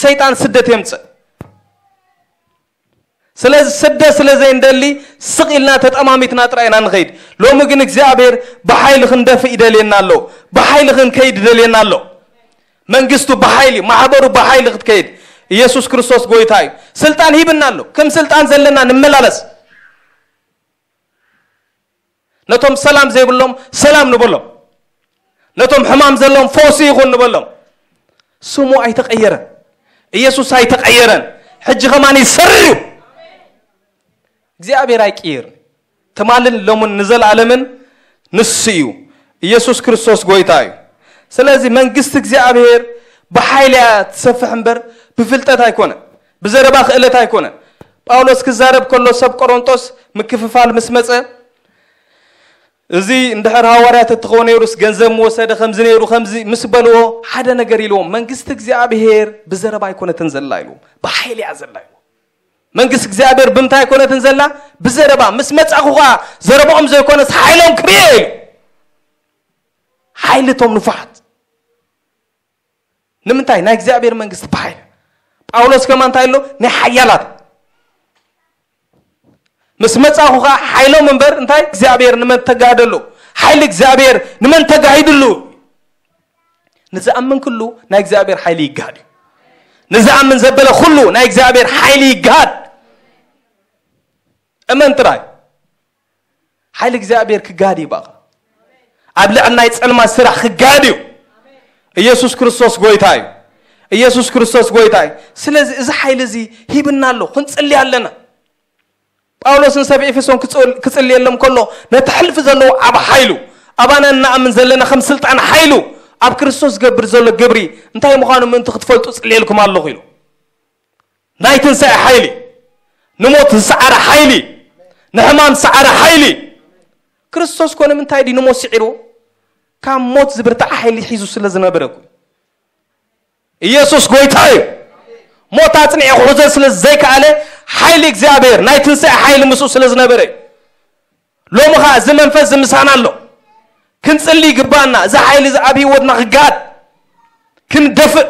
ሰይጣን ስደት የምጽእ። ስለዚ ስደት ስለ ዘይንደሊ ስቕ ኢልና ተጠማሚትና ጥራይ ኢና ንኸይድ። ሎሚ ግን እግዚኣብሔር ብሓይሊ ክንደፍእ ይደልየና ኣሎ። ብሓይሊ ክንከይድ ይደልየና ኣሎ። መንግስቱ ብሓይሊ፣ ማሕበሩ ብሓይሊ ክትከይድ ኢየሱስ ክርስቶስ ጎይታ እዩ። ስልጣን ሂብና ኣሎ። ከም ስልጣን ዘለና ንመላለስ። ነቶም ሰላም ዘይብሎም ሰላም ንበሎም። ነቶም ሕማም ዘለዎም ፈውሲ ይኹን ንበሎም። ስሙ ኣይተቐየረን። ኢየሱስ ኣይተቐየረን። ሕጂ ከማን ይሰርር እዩ። እግዚኣብሔር ኣይቅየርን። ትማልን ሎምን ንዘለዓለምን ንሱ እዩ። ኢየሱስ ክርስቶስ ጎይታ እዩ። ስለዚ መንግስቲ እግዚኣብሔር ብሓይሊ እያ ትሰፍሕ እምበር ብፍልጠት ኣይኮነን። ብዘረባ ክእለት ኣይኮነን። ጳውሎስ ክዛረብ ከሎ ሰብ ቆሮንጦስ ምክፍፋል ምስ መጸ፣ እዚ እንድሕር ሃዋርያት እትኸው ነይሩስ ገንዘብ ምወሰደ፣ ከምዚ ነይሩ፣ ከምዚ ምስ በልዎ ሓደ ነገር ኢልዎም፣ መንግስቲ እግዚኣብሔር ብዘረባ ኣይኮነትን ዘላ ኢልዎም፣ ብሓይሊ እያ ዘላ ኢልዎም። መንግስቲ እግዚኣብሔር ብምንታይ ኣይኮነትን ዘላ? ብዘረባ። ምስ መጻኹ ኸዓ ዘረባኦም ዘይኮነስ ሓይሎም ክርእየ ኢሉ። ሓይሊ እቶም ንፉዓት። ንምንታይ? ናይ እግዚኣብሔር መንግስቲ ብሓይሊ። ጳውሎስ ከማ እንታይ ኣሎ? ናይ ሓያላት። ምስ መጻኹ ኸዓ ሓይሎም እምበር እንታይ? እግዚኣብሔር ንመን ተጋህደሉ? ሓይሊ እግዚኣብሔር ንመን ተጋሂድሉ? ንዝኣምን ኩሉ ናይ እግዚኣብሔር ሓይሊ ይጋሃድ እዩ። ንዝኣምን ዘበለ ኩሉ ናይ እግዚኣብሔር ሓይሊ ይጋሃድ። እመን ጥራይ። ሓይሊ እግዚኣብሔር ክጋሃድ እዩ ባኻ። ኣብ ልዕሊ ናይ ጸልማት ስራሕ ክጋሃድ እዩ። ኢየሱስ ክርስቶስ ጎይታ እዩ። ኢየሱስ ክርስቶስ ጎይታ እዩ። ስለዚ እዚ ሓይሊ እዚ ሂብና ኣሎ፣ ክንጽሊ ኣለና። ጳውሎስ ንሰብ ኤፌሶን ክጽል-፣ ክጽልየሎም ከሎ ነቲ ሕልፊ ዘለዎ ዓቢ ሓይሉ፣ ኣባና እንኣምን ዘለና ከም ስልጣን ሓይሉ ኣብ ክርስቶስ ዝገብር ዘሎ ግብሪ እንታይ ምዃኑ ምእንቲ ክትፈልጡ ጽልየልኩም ኣለኹ ኢሉ። ናይ ትንሳኤ ሓይሊ፣ ንሞት ዝሰዓረ ሓይሊ፣ ንሕማም ዝሰዓረ ሓይሊ። ክርስቶስ ኮነ ምንታይ ድዩ ንሞት ስዒርዎ? ካብ ሞት ዝብርታዕ ሓይሊ ሒዙ ስለ ዝነበረ እኮ። ኢየሱስ ጎይታ እዩ። ሞት ኣጽኒዑ ክሕዞ ስለ ዘይከኣለ ሓይሊ እግዚኣብሔር ናይ ትንሳኤ ሓይሊ ምስኡ ስለ ዝነበረ እዩ። ሎሚ ኸዓ እዚ መንፈስ እዚ ምሳና ኣሎ። ክንጽሊ ይግባኣና። እዚ ሓይሊ እዚ ኣብ ህይወትና ክጋድ ክንደፍእ።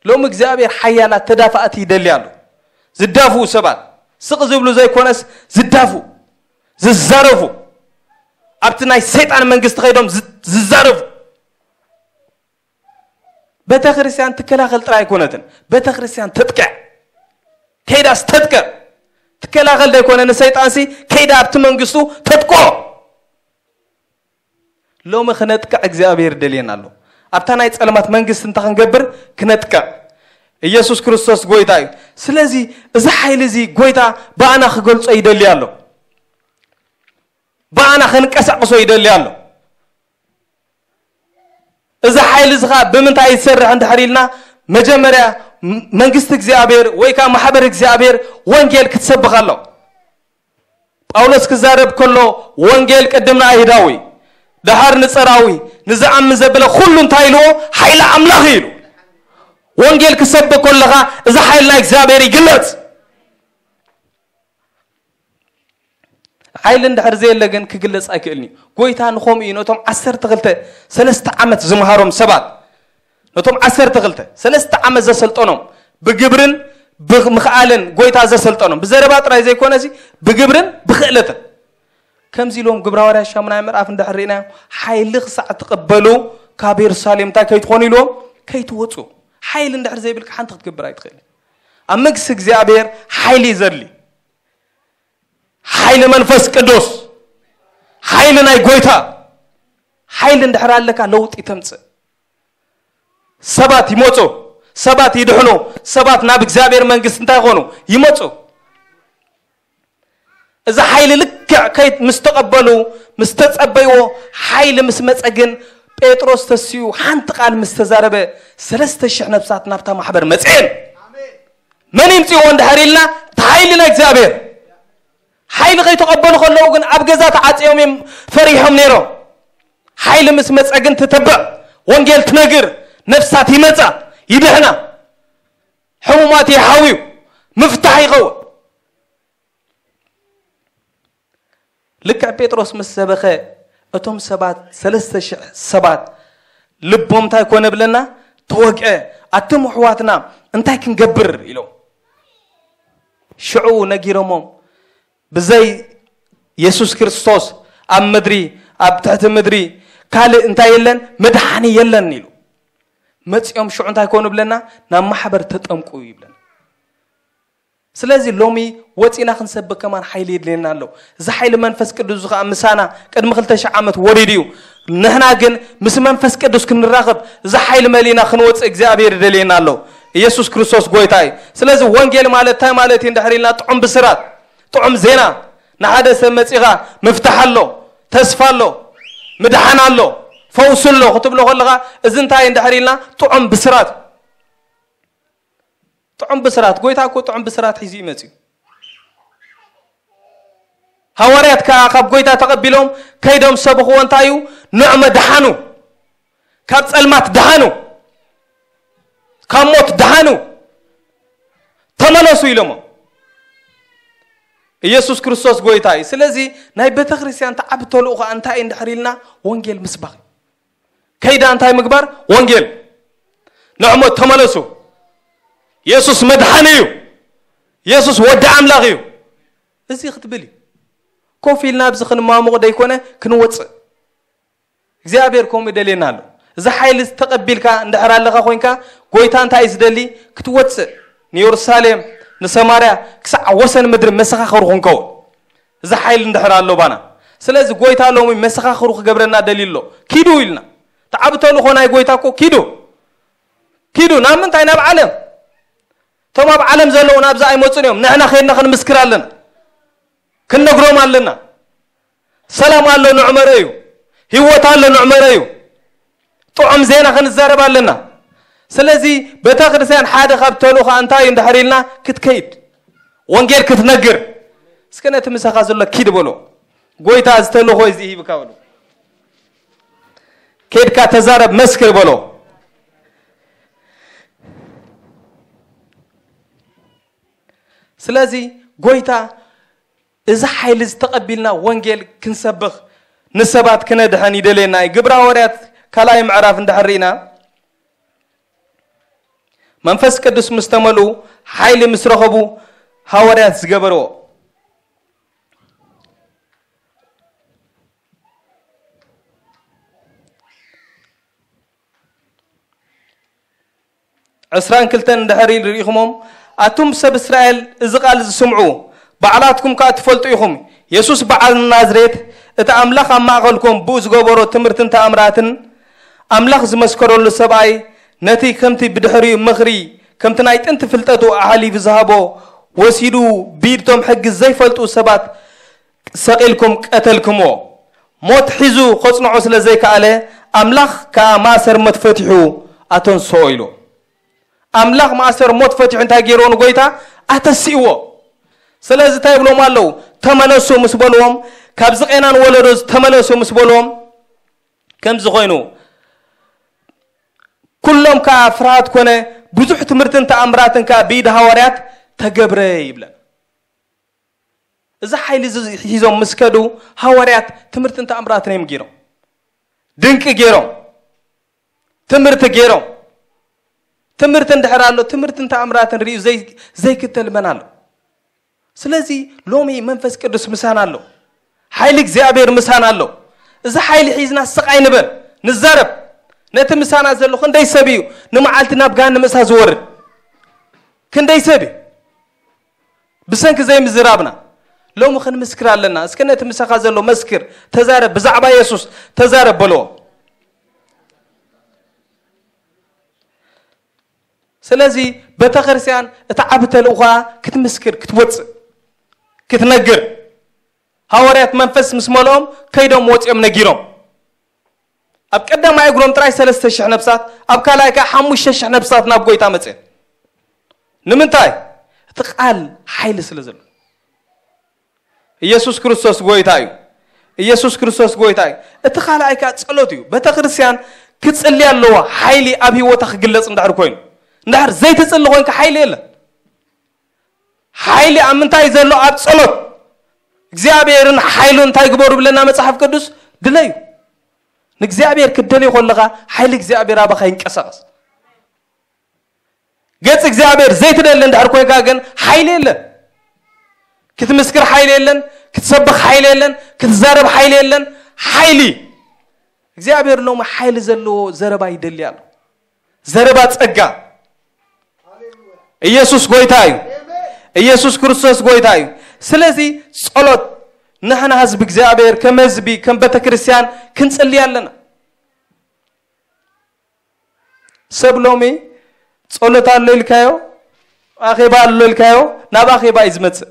ሎሚ እግዚኣብሔር ሓያላት ተዳፋእቲ ይደሊ ኣሎ። ዝዳፍኡ ሰባት፣ ስቕ ዝብሉ ዘይኮነስ ዝዳፍኡ፣ ዝዛረፉ፣ ኣብቲ ናይ ሰይጣን መንግስቲ ከይዶም ዝ- ዝዛረፉ። ቤተ ክርስቲያን ትከላኸል ጥራይ ኣይኮነትን። ቤተ ክርስቲያን ተጥቅዕ፣ ከይዳስ ተጥቅዕ። ትከላኸል ዘይኮነ ንሰይጣንሲ ከይዳ ኣብቲ መንግስቱ ተጥቆ። ሎሚ ክነጥቅዕ እግዚኣብሔር ደልየና ኣሎ። ኣብታ ናይ ጸልማት መንግስቲ እንታይ ክንገብር? ክነጥቅዕ። ኢየሱስ ክርስቶስ ጎይታ እዩ። ስለዚ እዚ ሓይሊ እዚ ጎይታ ብኣና ክገልጾ ይደሊ ኣሎ። ብኣና ክንቀሳቀሶ ይደሊ ኣሎ። እዚ ሓይሊ እዚ ኸዓ ብምንታይ ይሰርሕ እንድሕር ኢልና፣ መጀመርያ ም- መንግስቲ እግዚኣብሔር ወይ ከዓ ማሕበር እግዚኣብሔር ወንጌል ክትሰብኽ ኣሎ። ጳውሎስ ክዛረብ ከሎ ወንጌል ቅድም ንኣይሁዳዊ፣ ደሓር ንጸራዊ፣ ንዝኣምን ዘበለ ኩሉ እንታይ ኢልዎ? ሓይሊ ኣምላኽ ኢሉ። ወንጌል ክሰብክ ከለኻ እዚ ሓይሊ ናይ እግዚኣብሔር ይግለጽ። ሓይሊ እንድሕር ዘየለ ግን ክግለጽ ኣይክእልን እዩ። ጎይታ ንኸምኡ እዩ ነቶም ዓሰርተ ክልተ ሰለስተ ዓመት ዝምሃሮም ሰባት፣ ነቶም ዓሰርተ ክልተ ሰለስተ ዓመት ዘሰልጠኖም፣ ብግብርን ብምኽኣልን ጎይታ ዘሰልጠኖም፣ ብዘረባ ጥራይ ዘይኮነ እዚ ብግብርን ብክእለትን። ከምዚ ኢሎም ግብረ ሃዋርያ ሻሙናይ ምዕራፍ እንድሕር ርኢናዮ፣ ሓይሊ ክሳዕ ትቕበሉ ካብ የሩሳሌም እንታይ ከይትኾኑ ኢልዎም? ከይትወፁ። ሓይሊ እንድሕር ዘይብልካ ሓንቲ ክትገብር ኣይትኽእልን። ኣብ መንግስቲ እግዚኣብሔር ሓይሊ ይዘድሊ። ሓይሊ መንፈስ ቅዱስ፣ ሓይሊ ናይ ጎይታ። ሓይሊ እንድሕር ኣለካ ለውጢ ተምፅእ። ሰባት ይመፁ፣ ሰባት ይድሕኑ፣ ሰባት ናብ እግዚኣብሔር መንግስቲ እንታይ ይኾኑ? ይመፁ። እዚ ሓይሊ ልክዕ ከይ ምስ ተቐበሉ፣ ምስ ተጸበይዎ፣ ሓይሊ ምስ መጸ ግን፣ ጴጥሮስ ተሲኡ ሓንቲ ቃል ምስ ተዛረበ፣ ሰለስተ ሽሕ ነፍሳት ናብታ ማሕበር መጽኤን። መን ይምጽእዎ እንድሕር ኢልና፣ እቲ ሓይሊ ናይ እግዚኣብሔር። ሓይሊ ከይተቐበሉ ከለዉ ግን ኣብ ገዛ ተዓጽዮም እዮም ፈሪሖም ነይሮም። ሓይሊ ምስ መጸ ግን ትተብዕ፣ ወንጌል ትነግር፣ ነፍሳት ይመጻ፣ ይድሕና፣ ሕሙማት ይሓውዩ፣ ምፍታሕ ይኸውን። ልክዕ ጴጥሮስ ምስ ሰበኸ እቶም ሰባት ሰለስተ ሽሕ ሰባት ልቦም እንታይ ኮነ ብለና? ተወግአ። ኣቶም ኣሕዋትና እንታይ ክንገብር ኢሎም ሽዑ ነጊሮሞም። ብዘይ የሱስ ክርስቶስ ኣብ ምድሪ ኣብ ትሕቲ ምድሪ ካልእ እንታይ የለን? መድሓኒ የለን ኢሉ። መጺኦም ሽዑ እንታይ ኮኑ ብለና? ናብ ማሕበር ተጠምቁ ይብለና። ስለዚ ሎሚ ወፂና ክንሰብክ ከማን ሓይሊ የድልየና ኣሎ። እዚ ሓይሊ መንፈስ ቅዱስ እዚ ከዓ ምሳና ቅድሚ ክልተ ሽሕ ዓመት ወሪዱ እዩ። ንሕና ግን ምስ መንፈስ ቅዱስ ክንራኸብ እዚ ሓይሊ መሊእና ክንወፅእ እግዚኣብሔር ይደልየና ኣሎ። ኢየሱስ ክርስቶስ ጎይታ እዩ። ስለዚ ወንጌል ማለት እንታይ ማለት እዩ እንድሕር ኢልና ጥዑም ብስራት፣ ጥዑም ዜና። ንሓደ ሰብ መፂኻ ምፍታሕ ኣሎ፣ ተስፋ ኣሎ፣ ምድሓን ኣሎ፣ ፈውሲ ኣሎ ክትብሎ ከለኻ እዚ እንታይ እንድሕር ኢልና ጥዑም ብስራት። ጥዑም ብስራት፣ ጎይታ እኮ ጥዑም ብስራት ሒዙ እዩ መፂኡ። ሃዋርያት ከዓ ካብ ጎይታ ተቐቢሎም ከይዶም ሰብኽዎ እንታይ እዩ? ንዕመ ደሓኑ፣ ካብ ጸልማት ደሓኑ፣ ካብ ሞት ደሓኑ፣ ተመለሱ ኢሎሞ። ኢየሱስ ክርስቶስ ጎይታ እዩ። ስለዚ ናይ ቤተ ክርስቲያን ተዓቢ ተልእኾ እንታይ እዩ እንድሕር ኢልና ወንጌል ምስባኽ። ከይዳ እንታይ ምግባር? ወንጌል። ንዕሞ ተመለሱ። የሱስ መድሓኒ እዩ። የሱስ ወዲ ኣምላኽ እዩ። እዚ ክትብል እዩ። ኮፍ ኢልና ኣብዚ ክንማሙቕ ደይኮነ ክንወፅእ። እግዚኣብሔር ከምኡ ይደልየና ኣሎ። እዚ ሓይሊ ተቐቢልካ እንድሕር ኣለኻ ኮይንካ ጎይታ እንታይ እዩ ዝደሊ? ክትወፅእ ንየሩሳሌም ንሰማርያ ክሳዕ ወሰን ምድሪ መሰኻኽሩ ክንከውን እዚ ሓይሊ እንድሕር ኣሎ ባና። ስለዚ ጎይታ ሎሚ መሰኻኽሩ ክገብረና ደልዩ ኣሎ። ኪዱ ኢልና ተዓብተሉ ኾ ናይ ጎይታ እኮ ኪዱ ኪዱ ናብ ምንታይ? ናብ ዓለም። እቶም ኣብ ዓለም ዘለዉ ናብዚ ኣይመፁን እዮም። ንሕና ከይድና ክንምስክር ኣለና፣ ክንነግሮም ኣለና። ሰላም ኣሎ ንዕመረ እዩ፣ ህይወት ኣሎ ንዕመረ እዩ። ጥዑም ዜና ክንዛረብ ኣለና። ስለዚ ቤተ ክርስቲያን ሓደ ካብ ተልእኾ እንታይ እዩ እንድሕር ኢልና ክትከይድ ወንጌል ክትነግር። እስከ ነቲ ምሳኻ ዘሎ ኪድ በሎ፣ ጎይታ እዚ ተልእኾ እዚ ሂብካ በሎ፣ ከይድካ ተዛረብ መስክር በሎ። ስለዚ ጎይታ እዚ ሓይሊ እዚ ተቐቢልና ወንጌል ክንሰብኽ ንሰባት ክነድሐን ይደልየና እዩ። ግብረ ሃዋርያት ካልኣይ ምዕራፍ እንድሕር ርኢና መንፈስ ቅዱስ ምስ ተመልኡ ሓይሊ ምስ ረኸቡ ሃዋርያት ዝገበርዎ። ዕስራን ክልተን እንድሕር ኢሉ ርኢኹሞም፣ ኣቱም ሰብ እስራኤል፣ እዚ ቃል እዚ ስምዑ፣ ባዕላትኩም ከኣ ትፈልጡ ኢኹም። የሱስ በዓል ናዝሬት፣ እቲ ኣምላኽ ኣብ ማእከልኩም ብኡ ዝገበሮ ትምህርትን ተኣምራትን፣ ኣምላኽ ዝመስከረሉ ሰብኣይ፣ ነቲ ከምቲ ብድሕሪኡ ምኽሪ፣ ከምቲ ናይ ጥንቲ ፍልጠቱ ኣሕሊፉ ዝሃቦ፣ ወሲዱ ብኢድቶም ሕጊ ዘይፈልጡ ሰባት ሰቒልኩም ቀተልክሞ። ሞት ሒዙ ከጽንዖ ስለ ዘይከኣለ፣ ኣምላኽ ከኣ ማእሰር ሞት ፈቲሑ ኣተንስኦ ኢሉ። ኣምላኽ ማእሰር ሞት ፈቲሑ እንታይ ገይርዎ ንጎይታ? ኣተሲእዎ። ስለዚ እንታይ ይብሎም ኣለዉ? ተመለሱ ምስ በልዎም፣ ካብዚ ቄናን ወለዶ ተመለሱ ምስ በልዎም፣ ከምዚ ኮይኑ፣ ኩሎም ከኣ ፍርሃት ኮነ፣ ብዙሕ ትምህርትን ተኣምራትን ከኣ ብኢድ ሃዋርያት ተገብረ ይብለን። እዚ ሓይሊ እዚ ሒዞም ምስ ከዱ፣ ሃዋርያት ትምህርትን ተኣምራትን እዮም ገይሮም። ድንቂ ገይሮም። ትምህርቲ ገይሮም። ትምህርቲ እንድሕር ኣሎ፣ ትምህርትን ተኣምራትን ርእዩ ዘይ-፣ ዘይክተል መን ኣሎ? ስለዚ ሎሚ መንፈስ ቅዱስ ምሳና ኣሎ። ሓይሊ እግዚኣብሔር ምሳና ኣሎ። እዚ ሓይሊ ሒዝና ስቕ ኣይንበል፣ ንዛረብ። ነቲ ምሳና ዘሎ ክንደይ ሰብ እዩ ንመዓልቲ ናብ ገሃነም እሳት ዝወርድ? ክንደይ ሰብ እዩ? ብሰንኪ ዘይምዝራብና ሎሚ ክንምስክር ኣለና። እስከ ነቲ ምሳኻ ዘሎ መስክር፣ ተዛረብ፣ ብዛዕባ የሱስ ተዛረብ በልዎ። ስለዚ ቤተክርስትያን እቲ ዓቢ ተልእኾኣ ክትምስክር፣ ክትወጽእ፣ ክትነግር። ሃዋርያት መንፈስ ምስ መልኦም ከይዶም ወጺኦም ነጊሮም። ኣብ ቀዳማይ እግሮም ጥራይ ሰለስተ ሽሕ ነፍሳት፣ ኣብ ካልኣይ ከኣ ሓሙሽተ ሽሕ ነፍሳት ናብ ጎይታ መጽኤን። ንምንታይ? እቲ ቃል ሓይሊ ስለ ዘሎ። ኢየሱስ ክርስቶስ ጎይታ እዩ። ኢየሱስ ክርስቶስ ጎይታ እዩ። እቲ ካልኣይ ከኣ ጸሎት እዩ። ቤተክርስትያን ክጽሊ ኣለዋ፣ ሓይሊ ኣብ ህይወታ ክግለጽ እንድሕር ኮይኑ። እንድሕር ዘይትጽሊ ኮይንካ ሓይሊ የለን። ሓይሊ ኣብ ምንታይ ዘሎ? ኣብ ጸሎት። እግዚኣብሔርን ሓይሉ እንታይ ግበሩ ብለና መጽሓፍ ቅዱስ? ድለዩ። ንእግዚኣብሔር ክትደልዮ ከለኻ ሓይሊ እግዚኣብሔር ኣባኻ ይንቀሳቐስ። ገጽ እግዚኣብሔር ዘይትደሊ እንድሕር ኮይንካ ግን ሓይሊ የለን። ክትምስክር ሓይሊ የለን፣ ክትሰብኽ ሓይሊ የለን፣ ክትዛረብ ሓይሊ የለን። ሓይሊ እግዚኣብሔር ሎሚ ሓይሊ ዘለዎ ዘረባ ይደሊ ኣሎ። ዘረባ ጸጋ። ኢየሱስ ጎይታ እዩ። ኢየሱስ ክርስቶስ ጎይታ እዩ። ስለዚ ጸሎት ንሕና ህዝቢ እግዚኣብሔር ከም ህዝቢ ከም ቤተ ክርስቲያን ክንጽሊ ኣለና። ሰብ ሎሚ ጸሎት ኣሎ ኢልካዮ፣ ኣኼባ ኣሎ ኢልካዮ፣ ናብ ኣኼባ እዩ ዝመጽእ።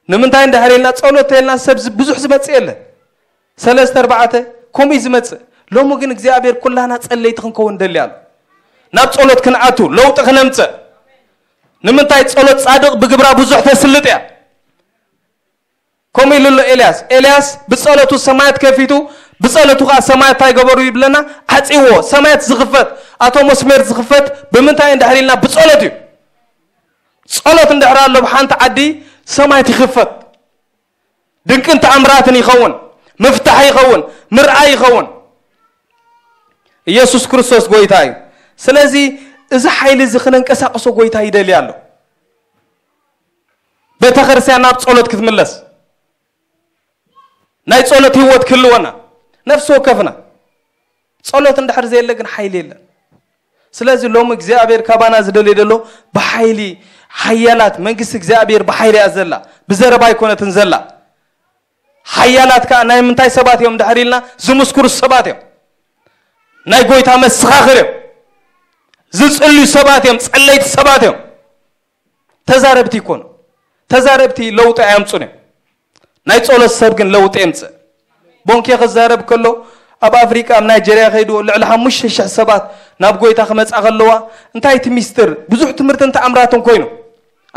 ንምንታይ እንድሕር ኢልና ጸሎት ተልና ሰብ ዝ-፣ ብዙሕ ዝመጽእ የለን። ሰለስተ ኣርባዕተ ከምኡ እዩ ዝመጽእ። ሎሚ ግን እግዚኣብሔር ኩላና ጸለይቲ ክንከውን ደሊ ኣሎ። ናብ ጸሎት ክንኣቱ፣ ለውጢ ክነምጽእ። ንምንታይ ጸሎት ጻድቕ ብግብራ ብዙሕ ተስልጥ እያ። ከምኡ ኢሉ ኣሎ ኤልያስ። ኤልያስ ብጸሎቱ ሰማያት ከፊቱ፣ ብጸሎቱ ከኣ ሰማያት እንታይ ገበሩ ይብለና? ዓጽዎ። ሰማያት ዝኽፈት፣ ኣቶሞስፌር ዝኽፈት ብምንታይ እንድሕር ኢልና ብጸሎት እዩ። ጸሎት እንድሕር ኣሎ ብሓንቲ ዓዲ ሰማያት ይኽፈት። ድንቅን ተኣምራትን ይኸውን፣ ምፍታሕ ይኸውን፣ ምርኣይ ይኸውን። ኢየሱስ ክርስቶስ ጎይታ እዩ። ስለዚ እዚ ሓይሊ እዚ ክነንቀሳቕሶ ጎይታ ይደሊ ኣሎ። ቤተ ክርስቲያን ናብ ጸሎት ክትምለስ፣ ናይ ጸሎት ህይወት ክህልወና፣ ነፍሲ ወከፍና። ጸሎት እንድሕር ዘየለ ግን ሓይሊ የለን። ስለዚ ሎሚ እግዚኣብሔር ካባና ዝደልዮ ዘሎ ብሓይሊ ሓያላት መንግስቲ እግዚኣብሔር ብሓይሊ እያ ዘላ፣ ብዘረባ ኣይኮነትን ዘላ። ሓያላት ከኣ ናይ ምንታይ ሰባት እዮም እንድሕር ኢልና ዝምስክሩ ሰባት እዮም። ናይ ጎይታ መሰኻኽር እዮም። ዝጽልዩ ሰባት እዮም፣ ጸለይቲ ሰባት እዮም። ተዛረብቲ ይኮኑ። ተዛረብቲ ለውጢ ኣየምጹን እዮም። ናይ ጸሎት ሰብ ግን ለውጢ የምጽእ። ቦንኬ ክዛረብ ከሎ ኣብ ኣፍሪቃ ኣብ ናይጀርያ ከይድዎ ልዕሊ ሓሙሽተ ሽሕ ሰባት ናብ ጎይታ ክመጻ ከለዋ እንታይ እቲ ሚስጥር? ብዙሕ ትምህርትን ተኣምራትን ኮይኑ።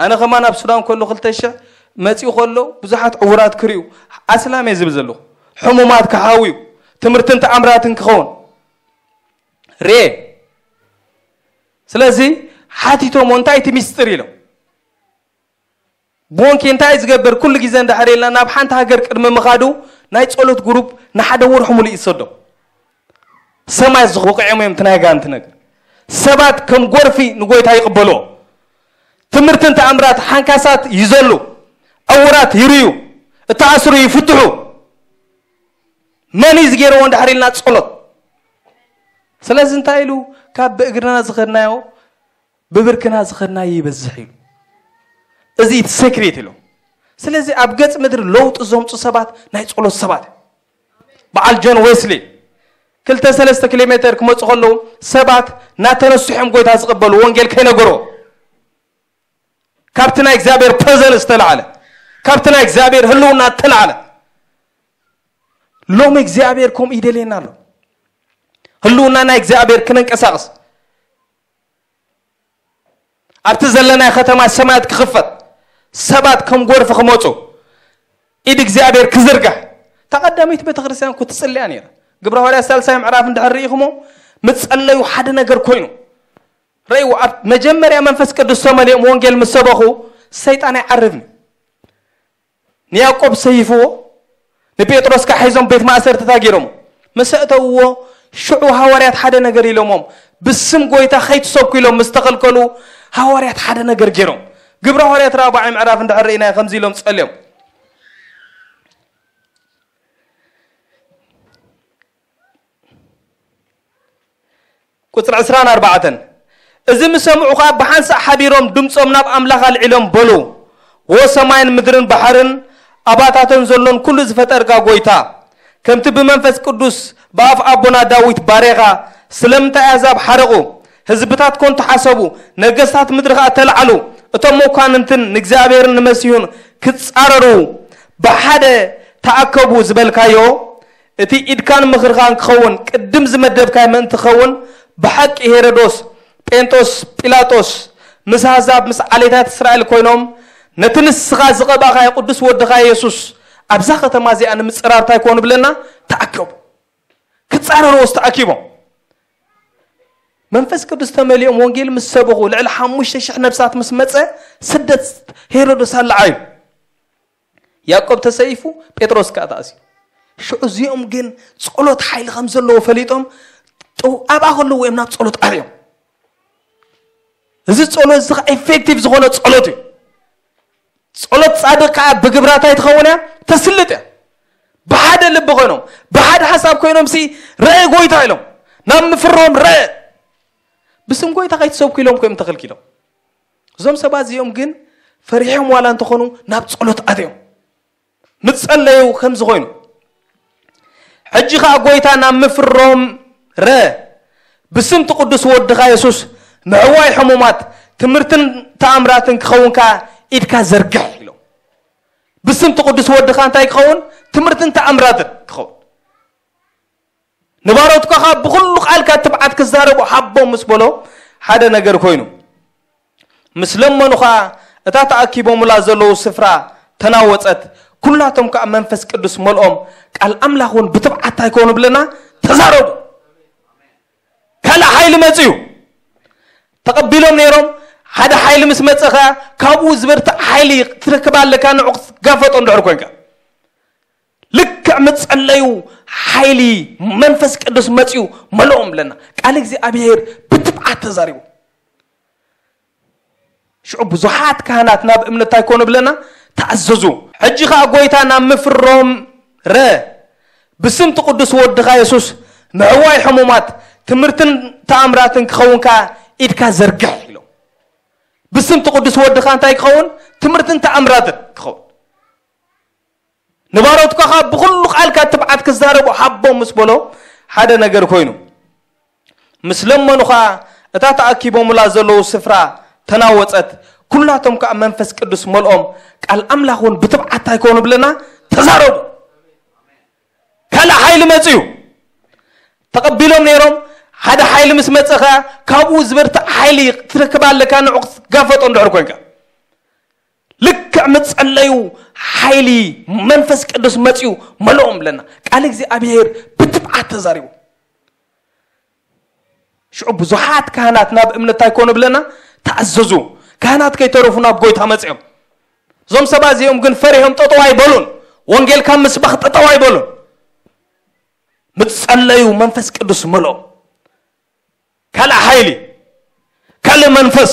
ኣነ ከማን ኣብ ሱዳን ከሎ ክልተ ሽሕ መጺኡ ከሎ ብዙሓት ዕውራት ክርእዩ ኣስላም እየ ዝብል ዘለኹ። ሕሙማት ክሓውዩ ትምህርትን ተኣምራትን ክኸውን ርኤ። ስለዚ ሓቲቶም እንታይ እቲ ሚስጥር ኢሎም። ቦንኬ እንታይ ዝገብር? ኩሉ ግዜ እንድሕር ኢልና ናብ ሓንቲ ሃገር ቅድሚ ምኻዱ ናይ ጸሎት ግሩፕ ንሓደ ወርሒ ሙሉእ ይሰዶም። ሰማይ ዝወቅዖም እዮም እቲ ናይ ኣጋንንቲ ነገር። ሰባት ከም ጎርፊ ንጎይታ ይቕበልዎ። ትምህርትን ተኣምራት ሓንካሳት ይዘሉ፣ ዕውራት ይርዩ፣ እተኣስሩ ይፍትሑ። መን እዩ ዝገይርዎ እንድሕር ኢልና ጸሎት። ስለዚ እንታይ ኢሉ? ካብ ብእግርና ዝኸድናዮ ብብርክና ዝኸድናዮ ይበዝሕ ኢሉ። እዚ እቲ ሴክሬት ኢሉ። ስለዚ ኣብ ገጽ ምድሪ ለውጢ ዘምፁ ሰባት ናይ ጸሎት ሰባት እዮም። በዓል ጆን ዌስሊ ክልተ ሰለስተ ኪሎ ሜተር ክመፁ ከለዉ ሰባት እናተነስሑ እዮም ጎይታ ዝቕበሉ፣ ወንጌል ከይነገሮ። ካብቲ ናይ እግዚኣብሔር ፕረዘንስ ዝተላዕለ፣ ካብቲ ናይ እግዚኣብሔር ህልውና ዝተላዕለ። ሎሚ እግዚኣብሔር ከምኡ ይደልየና ኣሎ። ህልውና ናይ እግዚኣብሔር ክነንቀሳቕስ፣ ኣብቲ ዘለናይ ከተማ ሰማያት ክኽፈት፣ ሰባት ከም ጎርፊ ክመፁ፣ ኢድ እግዚኣብሔር ክዝርጋሕ። እታ ቀዳመይቲ ቤተክርስትያን እኮ ትጽልያ ነይራ። ግብረ ሃዋርያት ሳልሳይ ምዕራፍ እንድሕር ርኢኹሞ፣ ምጸለዩ ሓደ ነገር ኮይኑ። ረእይዎ፣ ኣብ መጀመርያ መንፈስ ቅዱስ ተመሊኦም ወንጌል ምስ ሰበኹ፣ ሰይጣን ኣይዓርፍን። ንያዕቆብ ሰይፍዎ፣ ንጴጥሮስ ከዓ ሒዞም ቤት ማእሰርቲ ታጊሮም። ምስ ኣእተውዎ፣ ሽዑ ሃዋርያት ሓደ ነገር ኢሎሞም። ብስም ጎይታ ከይትሰብኩ ኢሎም ምስ ተኸልከሉ፣ ሃዋርያት ሓደ ነገር ገይሮም። ግብረ ሃዋርያት ራብዓይ ምዕራፍ እንድሕር ርኢናዮ ከምዚ ኢሎም ጸልዮም። ቁጽሪ ዕስራን ኣርባዕተን፣ እዚ ምስ ሰምዑ ኸኣ ብሓንሳእ ሓቢሮም ድምጾም ናብ ኣምላኽ ኣልዒሎም በሉ፣ "ዎ ሰማይን ምድርን ባሕርን ኣባታተን ዘሎን ኩሉ ዝፈጠርካ ጐይታ፣ ከምቲ ብመንፈስ ቅዱስ ብኣፍ ኣቦና ዳዊት ባሬኻ ስለምንታይ ኣህዛብ ሓረቑ፣ ህዝብታት ኮን ተሓሰቡ፣ ነገስታት ምድሪ ኸኣ ተላዕሉ፣ እቶም መኳንንትን ንእግዚኣብሔርን ንመሲሁን ክጻረሩ ብሓደ ተኣከቡ ዝበልካዮ፣ እቲ ኢድካን ምኽርኻን ክኸውን ቅድም ዝመደብካዮ ምእንቲ ክኸውን፣ ብሓቂ ሄሮዶስ፣ ጴንጦስ ጲላጦስ፣ ምስ ኣህዛብ፣ ምስ ዓሌታት እስራኤል ኮይኖም፣ ነቲ ንስኻ ዝቐባእካዮ ቅዱስ ወድኻ የሱስ ኣብዛ ከተማ እዚኣ ንምጽራር እንታይ ክኾኑ ብለና? ተኣከቡ። ክጻረርዎስ ተኣኪቦም። መንፈስ ቅዱስ ተመሊኦም ወንጌል ምስ ሰበኹ፣ ልዕሊ ሓሙሽተ ሽሕ ነብሳት ምስ መጸ፣ ስደት ሄሮዶስ ኣለዓዩ። ያዕቆብ ተሰይፉ፣ ጴጥሮስ ከኣ ተኣሲሩ። ሽዑ እዚኦም ግን ጸሎት ሓይሊ ከም ዘለዎ ፈሊጦም፣ ጥው ኣብኣ ከለዉ እዮም ናብ ጸሎት ኣትዮም። እዚ ጸሎት እዚ ኸኣ ኢፌክቲቭ ዝኾነ ጸሎት እዩ። ጸሎት ጻድቕ ከኣ ብግብራ እንታይ ትኸውን እያ? ተስልጥ እያ። ብሓደ ልቢ ኮይኖም፣ ብሓደ ሓሳብ ኮይኖም ሲ፣ "ረአ ጎይታ" ኢሎም፣ ናብ ምፍሮም ረአ። ብስም ጎይታ ከይትሰብኩ ኢሎም ኮይኖም ተኸልኪሎም። እዞም ሰባት እዚኦም ግን ፈሪሖም ዋላ እንተኾኑ ናብ ጸሎት ኣትዮም። ምጸለዩ ከምዚ ኮይኑ፣ ሕጂ ኸኣ ጎይታ ናብ ምፍሮም ረ፣ "ብስም እቲ ቅዱስ ወድኻ የሱስ ምሕዋይ ሕሙማት ትምህርትን ተኣምራትን ክኸውን ከኣ ኢድካ ዘርግሕ" ኢሎም። ብስም እቲ ቅዱስ ወድኻ እንታይ ክኸውን? ትምህርትን ተኣምራትን ክኸውን። "ንባሮትካ ኸኣ ብኹሉ ቃልካ ትብዓት ክዛረቡ ሃቦም" ምስ በሎ ሓደ ነገር ኮይኑ። ምስ ለመኑ ኸኣ እታ ተኣኪቦምላ ዘለዉ ስፍራ ተናወጸት። ኩላቶም ከኣ መንፈስ ቅዱስ መልኦም፣ ቃል ኣምላኽ እውን ብትብዓት እንታይ ኮኑ ብለና? ተዛረቡ። ካልእ ሓይሊ መጽዩ። ተቐቢሎም ነይሮም። ሓደ ሓይሊ ምስ መጸ ኸኣ ካብኡ ዝበርትዕ ሓይሊ ክትረክብ ኣለካ፣ ንዑ ክትጋፈጦ እንድሕር ኮንካ። ልክዕ ምጸለዩ ሓይሊ መንፈስ ቅዱስ መጽዩ መልኦም ብለና። ቃል እግዚኣብሔር ብትብዓት ተዛሪቡ። ሽዑ ብዙሓት ካህናት ናብ እምነት እንታይ ኮኑ ብለና? ተኣዘዙ። ሕጂ ኸኣ ጎይታ ናብ ምፍሮም ረ፣ "ብስም እቲ ቅዱስ ወድኻ የሱስ ምሕዋይ ሕሙማት ትምህርትን ተኣምራትን ክኸውን ከኣ ኢድካ ዘርግሕ" ኢሎም። ብስም እቲ ቅዱስ ወድኻ እንታይ ክኸውን? ትምህርትን ተኣምራትን ክኸውን። "ንባሮትካ ኸኣ ብኹሉ ቃልካ ትብዓት ክዛረቡ ሃቦም" ምስ በሎ ሓደ ነገር ኮይኑ። ምስ ለመኑ ኸኣ እታ ተኣኪቦምላ ዘለዉ ስፍራ ተናወጸት። ኩላቶም ከኣ መንፈስ ቅዱስ መልኦም፣ ቃል ኣምላኽ እውን ብትብዓት እንታይ ኮኑ ብለና? ተዛረቡ። ካልእ ሓይሊ መጽዩ። ተቐቢሎም ነይሮም። ሓደ ሓይሊ ምስ መጸ ኸኣ ካብኡ ዝበርትዕ ሓይሊ ክትረክብ ኣለካ፣ ንዑ ክትጋፈጦ እንድሕር ኮንካ። ልክዕ ምጸለዩ ሓይሊ መንፈስ ቅዱስ መጽዩ መልኦም ብለና። ቃል እግዚኣብሔር ብትብዓት ተዛሪቡ። ሽዑ ብዙሓት ካህናት ናብ እምነት እንታይ ኮኑ ብለና? ተኣዘዙ። ካህናት ከይተረፉ ናብ ጎይታ መጽዮም። እዞም ሰባት እዚኦም ግን ፈሪሆም ጠጠው ኣይበሉን። ወንጌል ካብ ምስባኽ ጠጠው ኣይበሉን። ምጸለዩ መንፈስ ቅዱስ መልኦም። ካልእ ሓይሊ፣ ካልእ መንፈስ፣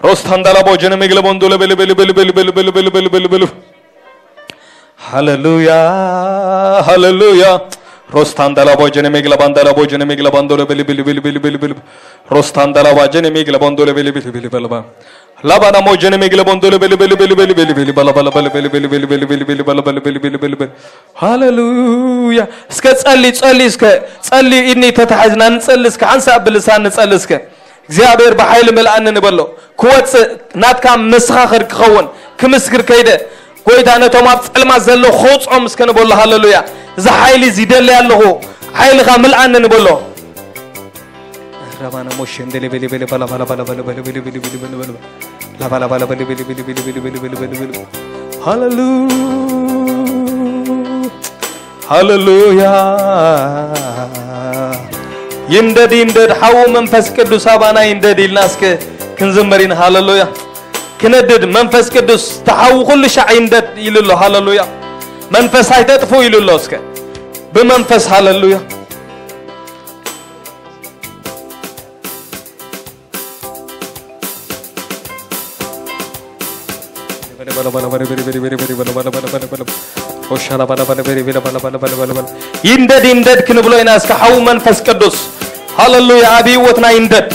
Rostandala bojene megle bondole bele bele bele bele bele bele bele bele bele bele. Hallelujah, hallelujah. Rostandala bojene megle bandala bojene megle bandole bele bele bele bele bele bele. Rostandala bojene megle bandole bele bele bele bele bele. Labana mojene megle bandole bele bele bele bele bele bele bala bala bala bele bele bele bele bele bele bala bala bele bele bele በል። ሃሌሉያ። እስከ ጸሊ፣ ጸሊ፣ እስከ ጸሊ። ኢድኒ ተታሒዝና ንጸሊ እስከ፣ ሓንሳእ ብልሳን ንጸሊ እስከ። እግዚኣብሔር ብሓይሊ ምልኣኒ ንበሎ። ክወጽእ ናትካ መሰኻኽር ክኸውን፣ ክምስክር ከይደ። ጎይታ ነቶም ኣብ ጸልማት ዘለዉ ክወጽኦም እስከ ንበሎ። ሃሌሉያ። እዚ ሓይሊ እዚ ይደሊ ኣለኹ፣ ሓይልኻ ምልኣኒ ንበሎ። ራባና ሞሸ እንደለ በለ በለ ባላ ባላ ባላ በለ በለ በለ በለ በለ በለ በለ። ላ ባላ ባላ በለ በለ በለ በለ በለ በለ በለ በለ በለ። ሃሌሉ-፣ ሃሌሉያ። ይንደድ ይንደድ ሓዉ መንፈስ ቅዱስ ኣባና ይንደድ ኢልና እስከ ክንዝምር ኢና። ሃሌሉያ። ክነድድ መንፈስ ቅዱስ ተሓዉ ኩሉ ሻዕ ይንደድ ኢሉ ኣሎ። ሃሌሉያ። መንፈስ ኣይተጥፉ ኢሉ ኣሎ። እስከ ብመንፈስ ሃሌሉያ። ይንደድ ይንደድ ክንብሎ ኢና እስከ ሓው መንፈስ ቅዱስ። ሃሌሉያ። ኣብ ህይወትና ይንደድ።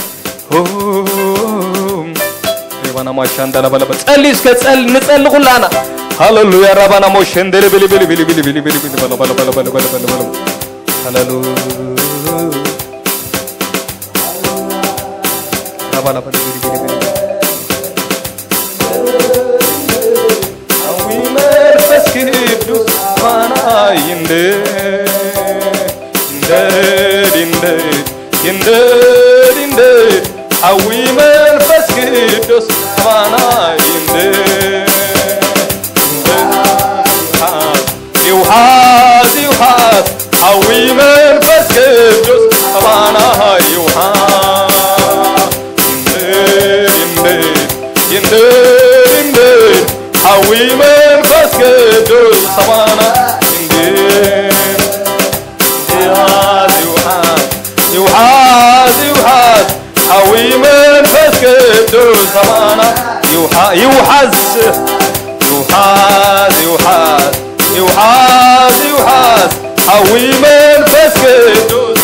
ሬባና ማሻ እንዳላ በለበ ጸሊ እስከ ጸል ንጸሊ ኩላና። ሃሌሉያ። ራባና ሞሸ እንደለ ብሊ ብሊ ብሊ ብሊ ብሊ ብሊ ብሊ በለ በለ በለ በለ በለ በለ በለ። ሃሌሉያ። ራባና በለ ብሊ ብሊ ብሊ። ኣዊ መንፈስ ቅዱስ ባና ይንደድ፣ ይንደድ፣ ይንደድ፣ ይንደድ፣ ይንደድ። ኣዊ መንፈስ ቅዱስ ባና ይንደድ፣ ይንደድ። ይውሓዝ፣ ይውሓዝ፣ ኣዊ መንፈስ ቅዱስ ኣባና ይውሓዝ። ይንደድ፣ ይንደድ፣ ይንደድ፣ ይንደድ፣ ኣዊ መንፈስ ቅዱስ ኣባና ይንደድ። ይውሓዝ፣ ይውሓዝ፣ ይውሓዝ፣ ይውሓዝ፣ ሓዊ መንፈስ ቅዱስ ኣባና ይውሓ-፣ ይውሓዝ፣ ይውሓዝ፣ ይውሓዝ፣ ይውሓዝ፣ ይውሓዝ፣ ሓዊ መንፈስ ቅዱስ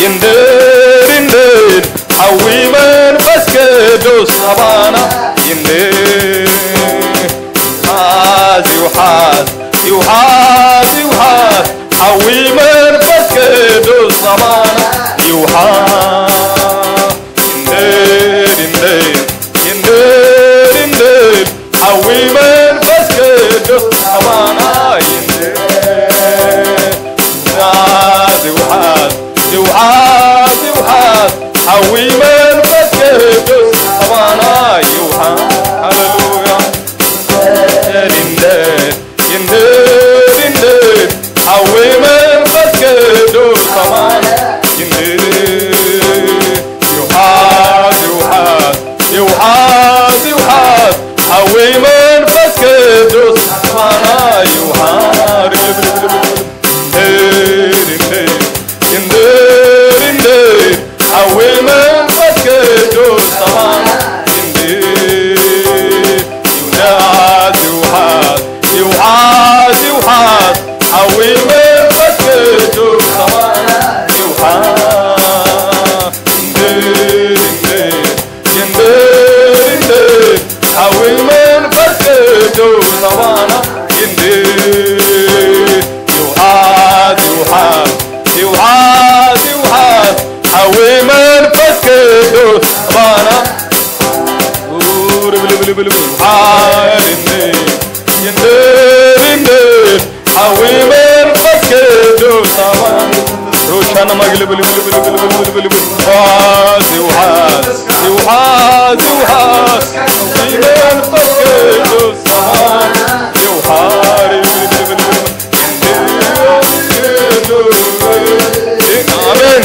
ይንደድ፣ ይንደድ፣ ሓዊ መንፈስ ቅዱስ ኣባና ይንደድ። ይውሓዝ፣ ይውሓዝ፣ ይውሓዝ፣ ይውሓዝ፣ ሓዊ መንፈስ ቅዱስ ኣባና ይውሓዝ። ይንደድ፣ ይንደድ፣ ይንደድ፣ ይንደድ፣ ሓዊ መንፈስ ቅዱስ ኣባና ይንደድ። ይውሓዝ፣ ይውሓዝ፣ ይውሓዝ፣ ይውሓዝ፣ ሓዊ መንፈስ ቅዱስ ኣባና ይውሓዝ። ሃሌሉያ። ይንደድ፣ ይንደድ፣ ይንደድ፣ ሓዊ መንፈስ ቅዱስ ኣባና ይንደድ። ይውሓዝ፣ ይውሓዝ፣ ይውሓዝ፣ ይውሓዝ፣ ሓዊ መንፈስ ቅዱስ ኣባና ይውሓዝ። ይንደድ፣ ይንደድ፣ ይንደድ፣ ሓዊ መንፈስ ቅዱስ ኣባና ይንደድ። ይውሓዝ፣ ይውሓዝ፣ ይውሓዝ፣ ይውሓዝ፣ ሓዊ መንፈስ ቅዱስ ኣባና ይውሓዝ። ይንደድ፣ ይንደድ፣ ይንደድ፣ ይንደድ፣ ሓዊ መንፈስ ቅዱስ ኣባና ይንደድ። ይውሓዝ፣ ይውሓዝ፣ ይውሓዝ፣ ይውሓዝ፣ ሓዊ መንፈስ ቅዱስ ኣባና። ይውሓዝ፣ ይንደድ፣ ይንደድ፣ ይንደድ፣ ሓዊ መንፈስ ቅዱስ ኣባና። ሮሻና ማግለ ብሉ ብሉ ብሉ። ይውሓዝ፣ ይውሓዝ፣ ይውሓዝ፣ ይውሓዝ፣ ሓዊ መንፈስ ቅዱስ ኣባና። ይውሓዝ፣ ይውሓዝ፣ ይውሓዝ። ኣሜን።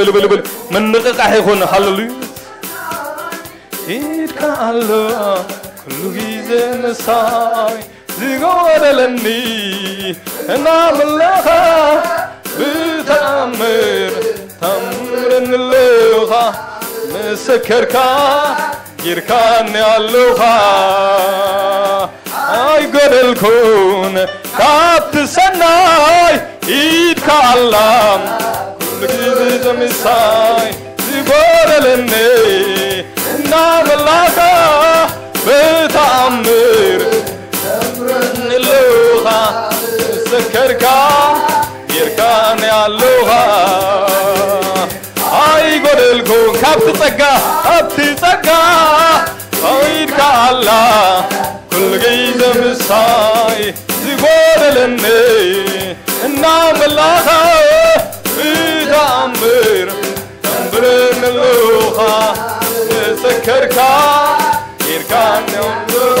ብልብልብል ምንቕቓሕ ይኹን። ሃሌሉያ። ኢድካ ኣሎ ኩሉ ግዜ ምሳይ፣ ዝጎደለኒ እናመለኻ ብተኣምር ተምረኒ ኣለኻ። መሰከርካ ጌርካኒ ኣለኻ። ኣይጎደልኩን ካብቲ ሰናይ ኢድካ ኣላ፣ ኩሉ ግዜ ዘምሳይ ዝጎደለኒ እናመላኻ ብተኣምር ተምረኒ ኣለኻ። መሰከርካ ጌርካኒ ኣለኻ። ኣይጎደልኩን ካብቲ ጸጋ፣ ካብቲ ጸጋ ኢድካ ኣላ፣ ኩሉ ግዜ ምሳይ ዝጎደለኒ እናመላኻ ብተኣምር ተንብረኒ ኣለኻ። መሰከርካ ጌርካኒ ኣለኻ።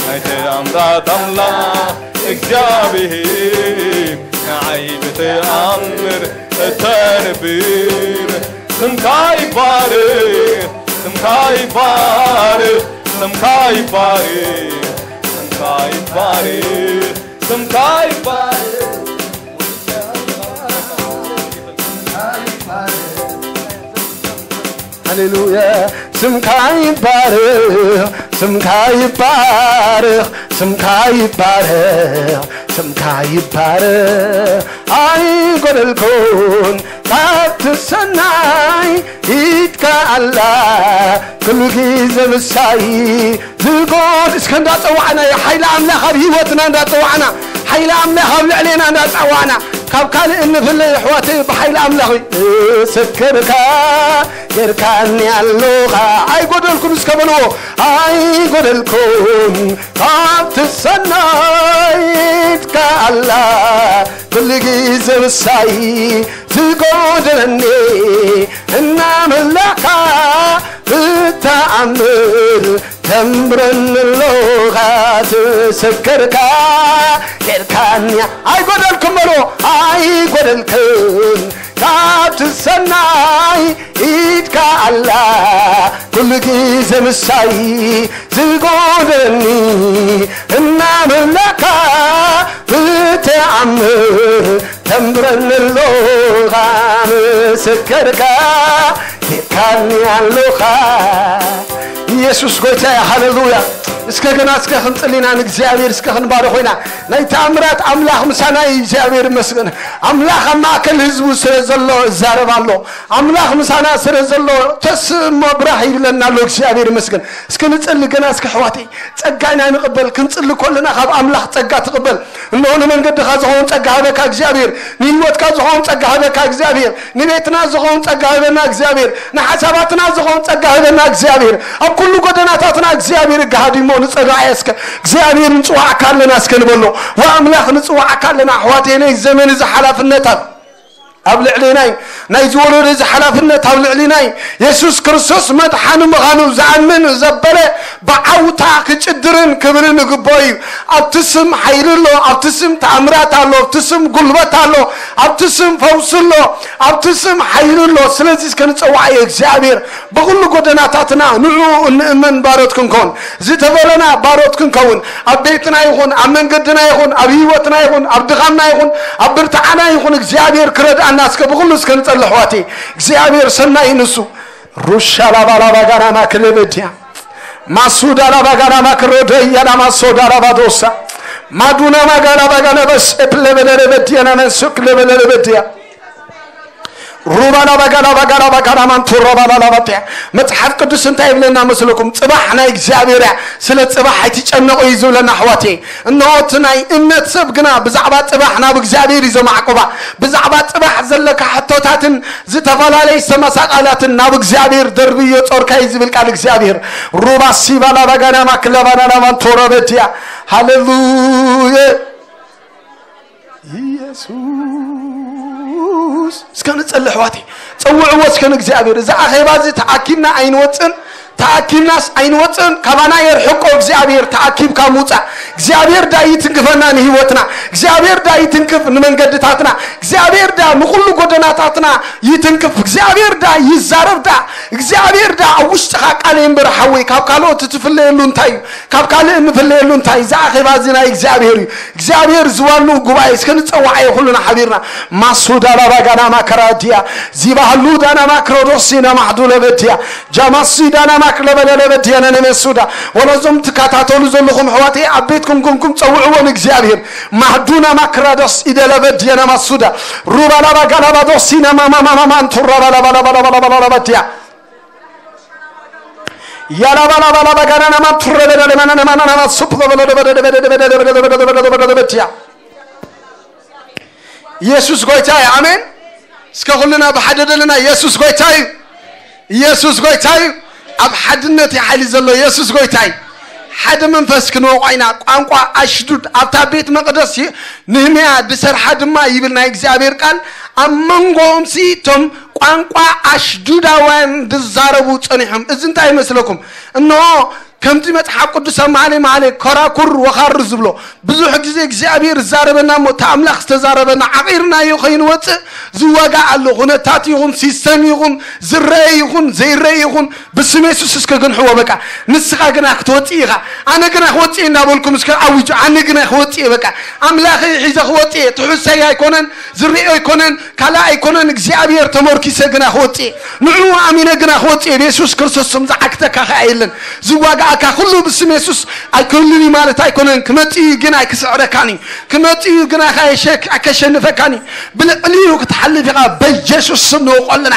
ናይ ተኣምራት ኣምላኽ እግዚኣብሔር፣ ንዓይ ብተኣምር እተንብር። ስምካ ይባረኽ፣ ስምካ ይባረኽ፣ ስምካ ይባረኽ፣ ስምካ ይባረኽ፣ ስምካ ይባረኽ። ሃሌሉያ። ስምካ ይባረኽ፣ ስምካ ይባረኽ፣ ስምካ ይባረኽ፣ ስምካ ይባረኽ። ኣይጎደልኩን ካብቲ ሰናይ ኢድካ ኣላ፣ ኩሉ ግዜ ምሳይ። ዝጎድ እስከ እንዳጸዋዕና፣ ሓይሊ ኣምላኽ ኣብ ህይወትና እንዳጸዋዕና፣ ሓይሊ ኣምላኽ ኣብ ልዕሌና እንዳጸዋዕና፣ ካብ ካልእ እንፍለ ኣሕዋተይ፣ ብሓይሊ ኣምላኽ እዩ። መሰከርካ ጌርካኒ ኣለኻ። ኣይጎደልኩን እስከ በልዎ። ኣይጎደልኩን ካብቲ ሰናይትካ ኣላ፣ ኩሉ ግዜ ምሳይ። ዝጎደለኒ እናመላእካ ብተኣምር ተምረኒ ኣለኻ። ትሰከርካ ጌርካኒ። ኣይጎደልኩን በሎ፣ ኣይጎደልክን ካብቲ ሰናይ ኢድካ ኣላ፣ ኩሉ ግዜ ምሳይ። ዝጎደለኒ እናመላእካ ብተኣምር ተምረኒ ኣለኻ። ምስክርካ ጌርካኒ ኣለኻ። ኢየሱስ ጎይታ እዩ። ሃሌሉያ። እስከ ገና እስከ ክንጽሊና ንእግዚኣብሔር እስከ ክንባርኾ ኢና። ናይ ተኣምራት ኣምላኽ ምሳና እዩ። እግዚኣብሔር ይመስገን። ኣምላኽ ኣብ ማእከል ህዝቡ ስለ ዘሎ እዛረብ ኣሎ። ኣምላኽ ምሳና ስለ ዘሎ ተስእ እሞ ብራህ ይብለና ኣሎ። እግዚኣብሔር ይመስገን። እስከ ንጽሊ ገና እስከ ኣሕዋተይ። ጸጋ ኢና ንቕበል። ክንጽሊ ከለና ካብ ኣምላኽ ጸጋ ትቕበል። እንሆ ንመንገድኻ ዝኸውን ጸጋ ሃበካ እግዚኣብሔር፣ ንህይወትካ ዝኸውን ጸጋ ሃበካ እግዚኣብሔር፣ ንቤትና ዝኸውን ጸጋ ሃበና እግዚኣብሔር፣ ንሓሳባትና ዝኸውን ጸጋ ሃበና እግዚኣብሔር። ኣብ ኩሉ ጎደናታትና እግዚኣብሔር እገሃድ እሞ ንጸጋዕ እስከ እግዚኣብሔር ንጽዋዕካ ኣለና እስከ ንበሎ። ወኣምላኽ ንጽዋዕካ ኣለና ኣሕዋተይ፣ ናይ ዘመን እዚ ሓላፍነታት ኣብ ልዕሊና እዩ። ናይ ዝወለዶ እዚ ሓላፍነት ኣብ ልዕሊና እዩ። የሱስ ክርስቶስ መድሓኒ ምዃኑ ዝኣምን ዘበለ ብዓውታ ክጭድርን ክብርን ይግብኦ እዩ። ኣብቲ ስም ሓይሊ ኣሎ፣ ኣብቲ ስም ተኣምራት ኣሎ፣ ኣብቲ ስም ጉልበት ኣሎ፣ ኣብቲ ስም ፈውሲ ኣሎ፣ ኣብቲ ስም ሓይሊ ኣሎ። ስለዚ እስከ ንጸዋዕ እዩ እግዚኣብሔር ብኹሉ ጎደናታትና ንዕኡ እንእመን ባሮት ክንከውን ዝተበለና ባሮት ክንከውን፣ ኣብ ቤትና ይኹን፣ ኣብ መንገድና ይኹን፣ ኣብ ህይወትና ይኹን፣ ኣብ ድኻምና ይኹን፣ ኣብ ብርትዓና ይኹን፣ እግዚኣብሔር ክረድኣና እስከ ብኹሉ እስከ ንጸልሕ ኣሕዋተይ። እግዚኣብሔር ሰናይ ንሱ። ሩሻ ላባ ላባ ጋና ማክለበድያ። ማሱዳ ላባ ጋና ማክረደያ ና ማሶዳ ላባ ዶሳ። ማዱና ማጋላ ባጋና በስ እፕለበለለበድያ ና መንሱክ ለበለለበድያ። ሩባላ ባጋላ ባጋላ ባጋላ ማንቱራ ባላላ ባትያ። መጽሓፍ ቅዱስ እንታይ ይብለና መስለኩም? ጽባሕ ናይ እግዚኣብሔር እያ፣ ስለ ጽባሕ ኣይትጨነቑ እዩ ዝብለና ኣሕዋተይ። እነሆ እቲ ናይ እምነት ሰብ ግና ብዛዕባ ጽባሕ ናብ እግዚኣብሔር እዩ ዘማዕቁባ። ብዛዕባ ጽባሕ ዘለካ ሕቶታትን ዝተፈላለየ ዝተመሳቐላትን ናብ እግዚኣብሔር ደርብዮ ጾርካ እዩ ዝብል ቃል እግዚኣብሔር። ሩባ ሲባላ ባጋና ማክለባና ላማንቶረ በድያ። ሃሌሉየ። ኢየሱስ እስከ ንጸልሕ ኣሕዋተይ። ጸውዕዎ እስከ ንእግዚኣብሔር። እዚ ኣኼባ እዚ ተኣኪብና ኣይንወጽን፣ ተኣኪብናስ ኣይንወጽን። ካባና የርሕቆ እግዚኣብሔር። ተኣኪብካ ምውጻእ። እግዚኣብሔር ዳ ይትንክፈና ንህይወትና። እግዚኣብሔር ዳ ይትንክፍ ንመንገድታትና። እግዚኣብሔር ዳ ንኹሉ ጎደናታትና ይትንክፍ። እግዚኣብሔር ዳ ይዛረብ ዳ። እግዚኣብሔር ዳ ኣብ ውሽጥኻ ቃል እምበር ሓወይ፣ ካብ ካልኦት ትፍለየሉ እንታይ እዩ? ካብ ካልእ እንፍለየሉ እንታይ? እዚ ኣኼባ እዚ ናይ እግዚኣብሔር እዩ። እግዚኣብሔር ዝዋኑ ጉባኤ እስከ ንጸዋዓዮ ኩሉና ሓቢርና። ማሱ ዳና ባጋና ማከራ ድያ። ዚባህሉ ዳና ማክሮዶስ ሲና ማሕዱለ በድያ። ጃማሲ ዳና ማክለበለለ በድያ ነነመ ሱዳ። ወለዞም ትከታተሉ ዘለኹም ኣሕዋተይ ኣብ ቤትኩም ኮንኩም ጸውዕዎ ንእግዚኣብሔር። ማህዱና ማክራዶስ ኢደለ በድያ ነማሱዳ። ሩባላ ባጋላ ባዶስ ሲና ማማ ማማ ማንቱራ ባላ ባላ ባላ ባላ ባላ ባላ በድያ። ያላ ባላ ባላ ባጋና ነማን ቱረ በደለ ማና ነማና ነማን ሱፕ በደለ በደለ በደለ በደለ በደለ በደለ በደለ በደለ በድያ። ኢየሱስ ጎይታ እዩ። ኣሜን። እስከ ኩልና ብሓደ ደለና ኢየሱስ ጎይታ እዩ። ኢየሱስ ጎይታ እዩ። ኣብ ሓድነት እዩ ሓይሊ ዘሎ። ኢየሱስ ጎይታ እዩ። ሓደ መንፈስ ክንወቆ ኢና። ቋንቋ ኣሽዱድ ኣብታ ቤት መቕደስ ይ-፣ ንህምያ ድሰርሓ ድማ ይብል ናይ እግዚኣብሔር ቃል፣ ኣብ መንጎኦም ሲ እቶም ቋንቋ ኣሽዱዳውያን ድዛረቡ ጸኒሖም። እዚ እንታይ ይመስለኩም? እንሆ ከምቲ መጽሓፍ ቅዱስ ኣብ መኃልየ መኃልይ ኮራኩር ወኻር ዝብሎ፣ ብዙሕ ግዜ እግዚኣብሔር ዝዛረበና እሞ፣ እቲ ኣምላኽ ዝተዛረበና ዓቒርናዮ ከይንወጽእ ዝዋጋእ ኣሎ። ኩነታት ይኹን፣ ሲስተም ይኹን፣ ዝረአ ይኹን፣ ዘይረአ ይኹን፣ ብስም የሱስ እስከ ግንሕዎ በቃ። ንስኻ ግና ክትወጽእ ኢኻ። ኣነ ግና ክወጽእ እናበልኩም እስከ ኣውጁ። ኣነ ግና ክወጽእ እየ በቃ። ኣምላኸይ ሒዘ ክወጽእ እየ። ትሑሰይ ኣይኮነን፣ ዝርእዮ ኣይኮነን፣ ካልእ ኣይኮነን፣ እግዚኣብሔር ተመርኪሰ ግና ክወጽእ እየ። ንዕኡ ኣሚነ ግና ክወጽእ እየ። ብየሱስ ክርስቶስ ስም ዝዓግተካ ኸኣ የለን። ዝዋጋኣካ ኩሉ ብስም የሱስ ኣይክህሉን እዩ ማለት ኣይኮነን። ክመጽእ እዩ ግን ኣይክስዕረካን እዩ። ክመጽእ እዩ ግን ኣይከሸ-፣ ኣይከሸንፈካን እዩ። ብልዕሊኡ ክትሓልፍ ኢኻ። በየሱስ ስም ንወቖ ኣለና።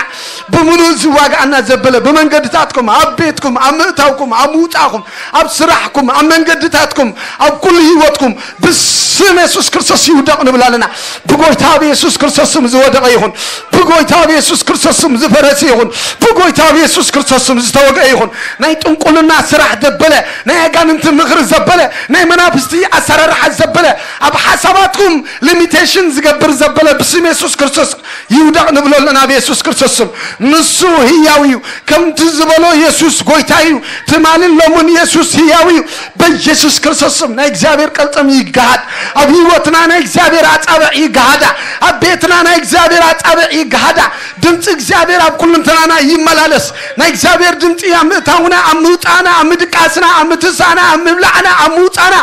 ብምሉእ ዝዋጋኣና ዘበለ፣ ብመንገድታትኩም፣ ኣብ ቤትኩም፣ ኣብ ምእታውኩም፣ ኣብ ምውጻእኩም፣ ኣብ ስራሕኩም፣ ኣብ መንገድታትኩም፣ ኣብ ኩሉ ህይወትኩም ብስም የሱስ ክርስቶስ ይውደቕ ንብል ኣለና። ብጎይታ ብየሱስ ክርስቶስ ስም ዝወደቐ ይኹን። ብጎይታ ብየሱስ ክርስቶስ ስም ዝፈረሰ ይኹን። ብጎይታ ብየሱስ ክርስቶስ ስም ዝተወግአ ይኹን። ናይ ጥንቁልና ስራሕ ዘበለ፣ ናይ ኣጋንንቲ ምኽሪ ዘበለ፣ ናይ መናፍስቲ ኣሰራርሓ ዘበለ፣ ኣብ ሓሳባትኩም ሊሚቴሽን ዝገብር ዘበለ ብስም የሱስ ክርስቶስ ይውደቕ ንብሎ ኣለና ብየሱስ ክርስቶስ ስም። ንሱ ህያው እዩ። ከምቲ ዝበሎ የሱስ ጎይታ እዩ። ትማልን ሎምን የሱስ ህያው እዩ። በየሱስ ክርስቶስ ስም ናይ እግዚኣብሔር ቅልጽም ይገሃድ። ኣብ ህይወትና ናይ እግዚኣብሔር ኣጻብዕ ይገሃዳ። ኣብ ቤትና ናይ እግዚኣብሔር ኣጻብዕ ይገሃዳ። ድምፂ እግዚኣብሔር ኣብ ኩልንትናና ይመላለስ። ናይ እግዚኣብሔር ድምፂ ኣብ ምእታውና፣ ኣብ ምውፃእና፣ ኣብ ምድቃስና፣ ኣብ ምትሳእና፣ ኣብ ምብላዕና፣ ኣብ ምውፃእና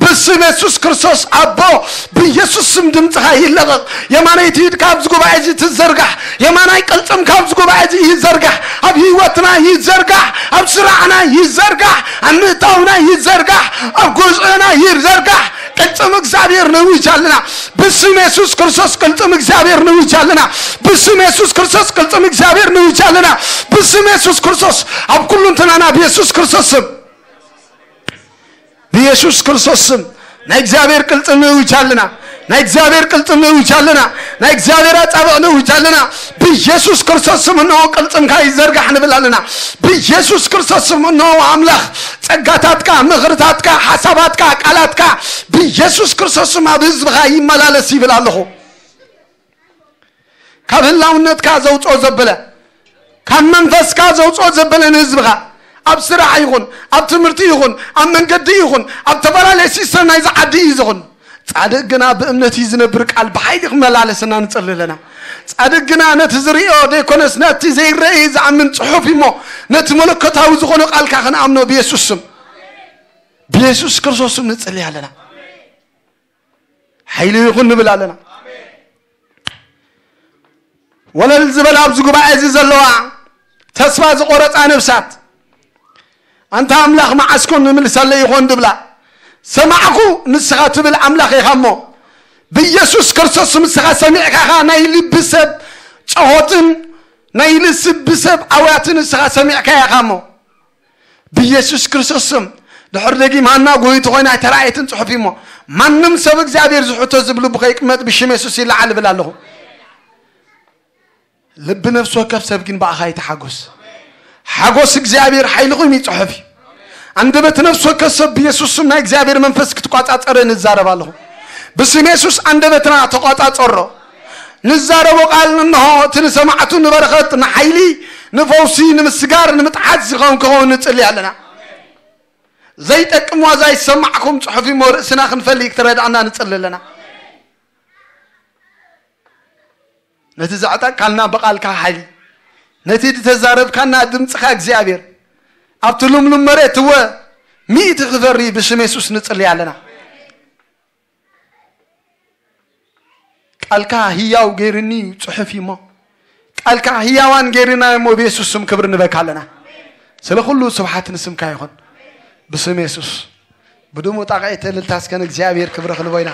ብስም የሱስ ክርስቶስ ኣቦ ብኢየሱስ ስም ድምፅኻ ይለቐቕ። የማነይቲ ኢድ ካብዚ ጉባኤ እዚ ትዘርጋሕ። የማናይ ቅልጽም ካብዚ ጉባኤ እዚ ይዘርጋሕ። ኣብ ህይወትና ይዘርጋሕ። ኣብ ስራዕና ይዘርጋሕ። ኣብ ምእታውና ይዘርጋሕ። ኣብ ጉዝእና ይዘርጋሕ። ቅልጽም እግዚኣብሔር ንውጅ ኣለና። ብስም የሱስ ክርስቶስ ቅልጽም እግዚኣብሔር ንውጅ ኣለና። ብስም የሱስ ክርስቶስ ቅልጽም እግዚኣብሔር ንውጅ ኣለና። ብስም የሱስ ክርስቶስ ኣብ ኩሉ እንትናና ብየሱስ ክርስቶስ ስም ብየሱስ ክርስቶስ ስም ናይ እግዚኣብሔር ቅልጽም ንእውጅ ኣለና። ናይ እግዚኣብሔር ቅልጽም ንእውጅ ኣለና። ናይ እግዚኣብሔር ኣጻብዕ ንእውጅ ኣለና። ብየሱስ ክርስቶስ ስም እንሆ ቅልጽምካ ይዘርጋሕ ንብል ኣለና። ብየሱስ ክርስቶስ ስም እንሆ ኣምላኽ ጸጋታትካ፣ ምኽርታትካ፣ ሓሳባትካ፣ ቃላትካ ብየሱስ ክርስቶስ ስም ኣብ ህዝብኻ ይመላለስ ይብል ኣለኹ። ካብ ህላውነትካ ዘውፅኦ ዘበለ፣ ካብ መንፈስካ ዘውፅኦ ዘበለ ንህዝብኻ፣ ኣብ ስራሕ ይኹን፣ ኣብ ትምህርቲ ይኹን፣ ኣብ መንገዲ ይኹን፣ ኣብ ተፈላለየ ሲስተም ናይዚ ዓዲ እዩ ዝኹን። ጻድቅ ግና ብእምነት እዩ ዝነብር ቃል ብሓይሊ ክመላለሰና ንጸሊ ኣለና። ጻድቅ ግና ነቲ ዝርእዮ ዘይኮነስ ነቲ ዘይረኢ ዝኣምን ጽሑፍ እሞ ነቲ መለኮታዊ ዝኾነ ቃልካ ክንኣምኖ ብየሱስ ስም፣ ብየሱስ ክርስቶስ ስም ንጸሊ ኣለና። ሓይሊ ይኹን ንብል ኣለና። ወለል ዝበላ ኣብዚ ጉባኤ እዚ ዘለዋ ተስፋ ዝቆረፃ ነፍሳት፣ ኣንታ ኣምላኽ መዓስ ኮን ንምልሰለይ ይኾን ድብላ፣ ሰማዕኩ ንስኻ ትብል ኣምላኽ ኢኻ እሞ፣ ብኢየሱስ ክርስቶስ ንስኻ ሰሚዕካ ኢኻ። ናይ ልቢ ሰብ ጨሆትን ናይ ልስቢ ሰብ ኣውያትን ንስኻ ሰሚዕካ ኢኻ እሞ፣ ብኢየሱስ ክርስቶስ ስም ድሕር ደጊም ሃና ጎይቱ ኮይና ኣይተራእየትን ጽሑፍ እሞ፣ ማንም ሰብ እግዚኣብሔር ዝሕቶ ዝብሉ ብኸይቅመጥ ብሽም የሱስ ይለዓል እብል ኣለኹ። ልቢ ነፍሲ ወከፍ ሰብ ግን ብኣኻ ይተሓጎስ። ሓጎስ እግዚኣብሔር ሓይልኹም ይጽሑፍ እዩ። ኣንደበት ነፍሲ ወከፍ ሰብ ብየሱስ ስም ናይ እግዚኣብሔር መንፈስ ክትቋጻጸረ ንዛረብ ኣለኹ። ብስም የሱስ ኣንደበትና ተቋጻጸሮ። ንዛረቦ ቃል እንሆ እቲ ንሰማዕቱ ንበረኸት፣ ንሓይሊ፣ ንፈውሲ፣ ንምስጋር፣ ንምጥዓት ዝኸውን ክኸውን ንጽሊ ኣለና። ዘይጠቅም ዋዛ ይሰማዕኩም ጽሑፍ እሞ ርእስና ክንፈሊ ክትረድኣና ንጽሊ ኣለና። ነቲ ዘዕጠቃልና ብቃልካ ሓይሊ፣ ነቲ ዝተዛረብካና ድምፅኻ እግዚኣብሔር ኣብቲ ልምሉም መሬት እወ ሚእቲ ክፈሪ ብስም የሱስ ንጽሊ ኣለና። ቃልካ ህያው ገይርኒ እዩ ጽሑፍ እሞ፣ ቃልካ ህያዋን ገይርና እሞ ብየሱስ ስም ክብሪ ንበካ ኣለና። ስለ ኩሉ ስብሓት ንስምካ ይኹን። ብስም የሱስ ብድሙ ጣቕዒት እልልታ እስከ ንእግዚኣብሔር ክብሪ ክንቦ ኢና።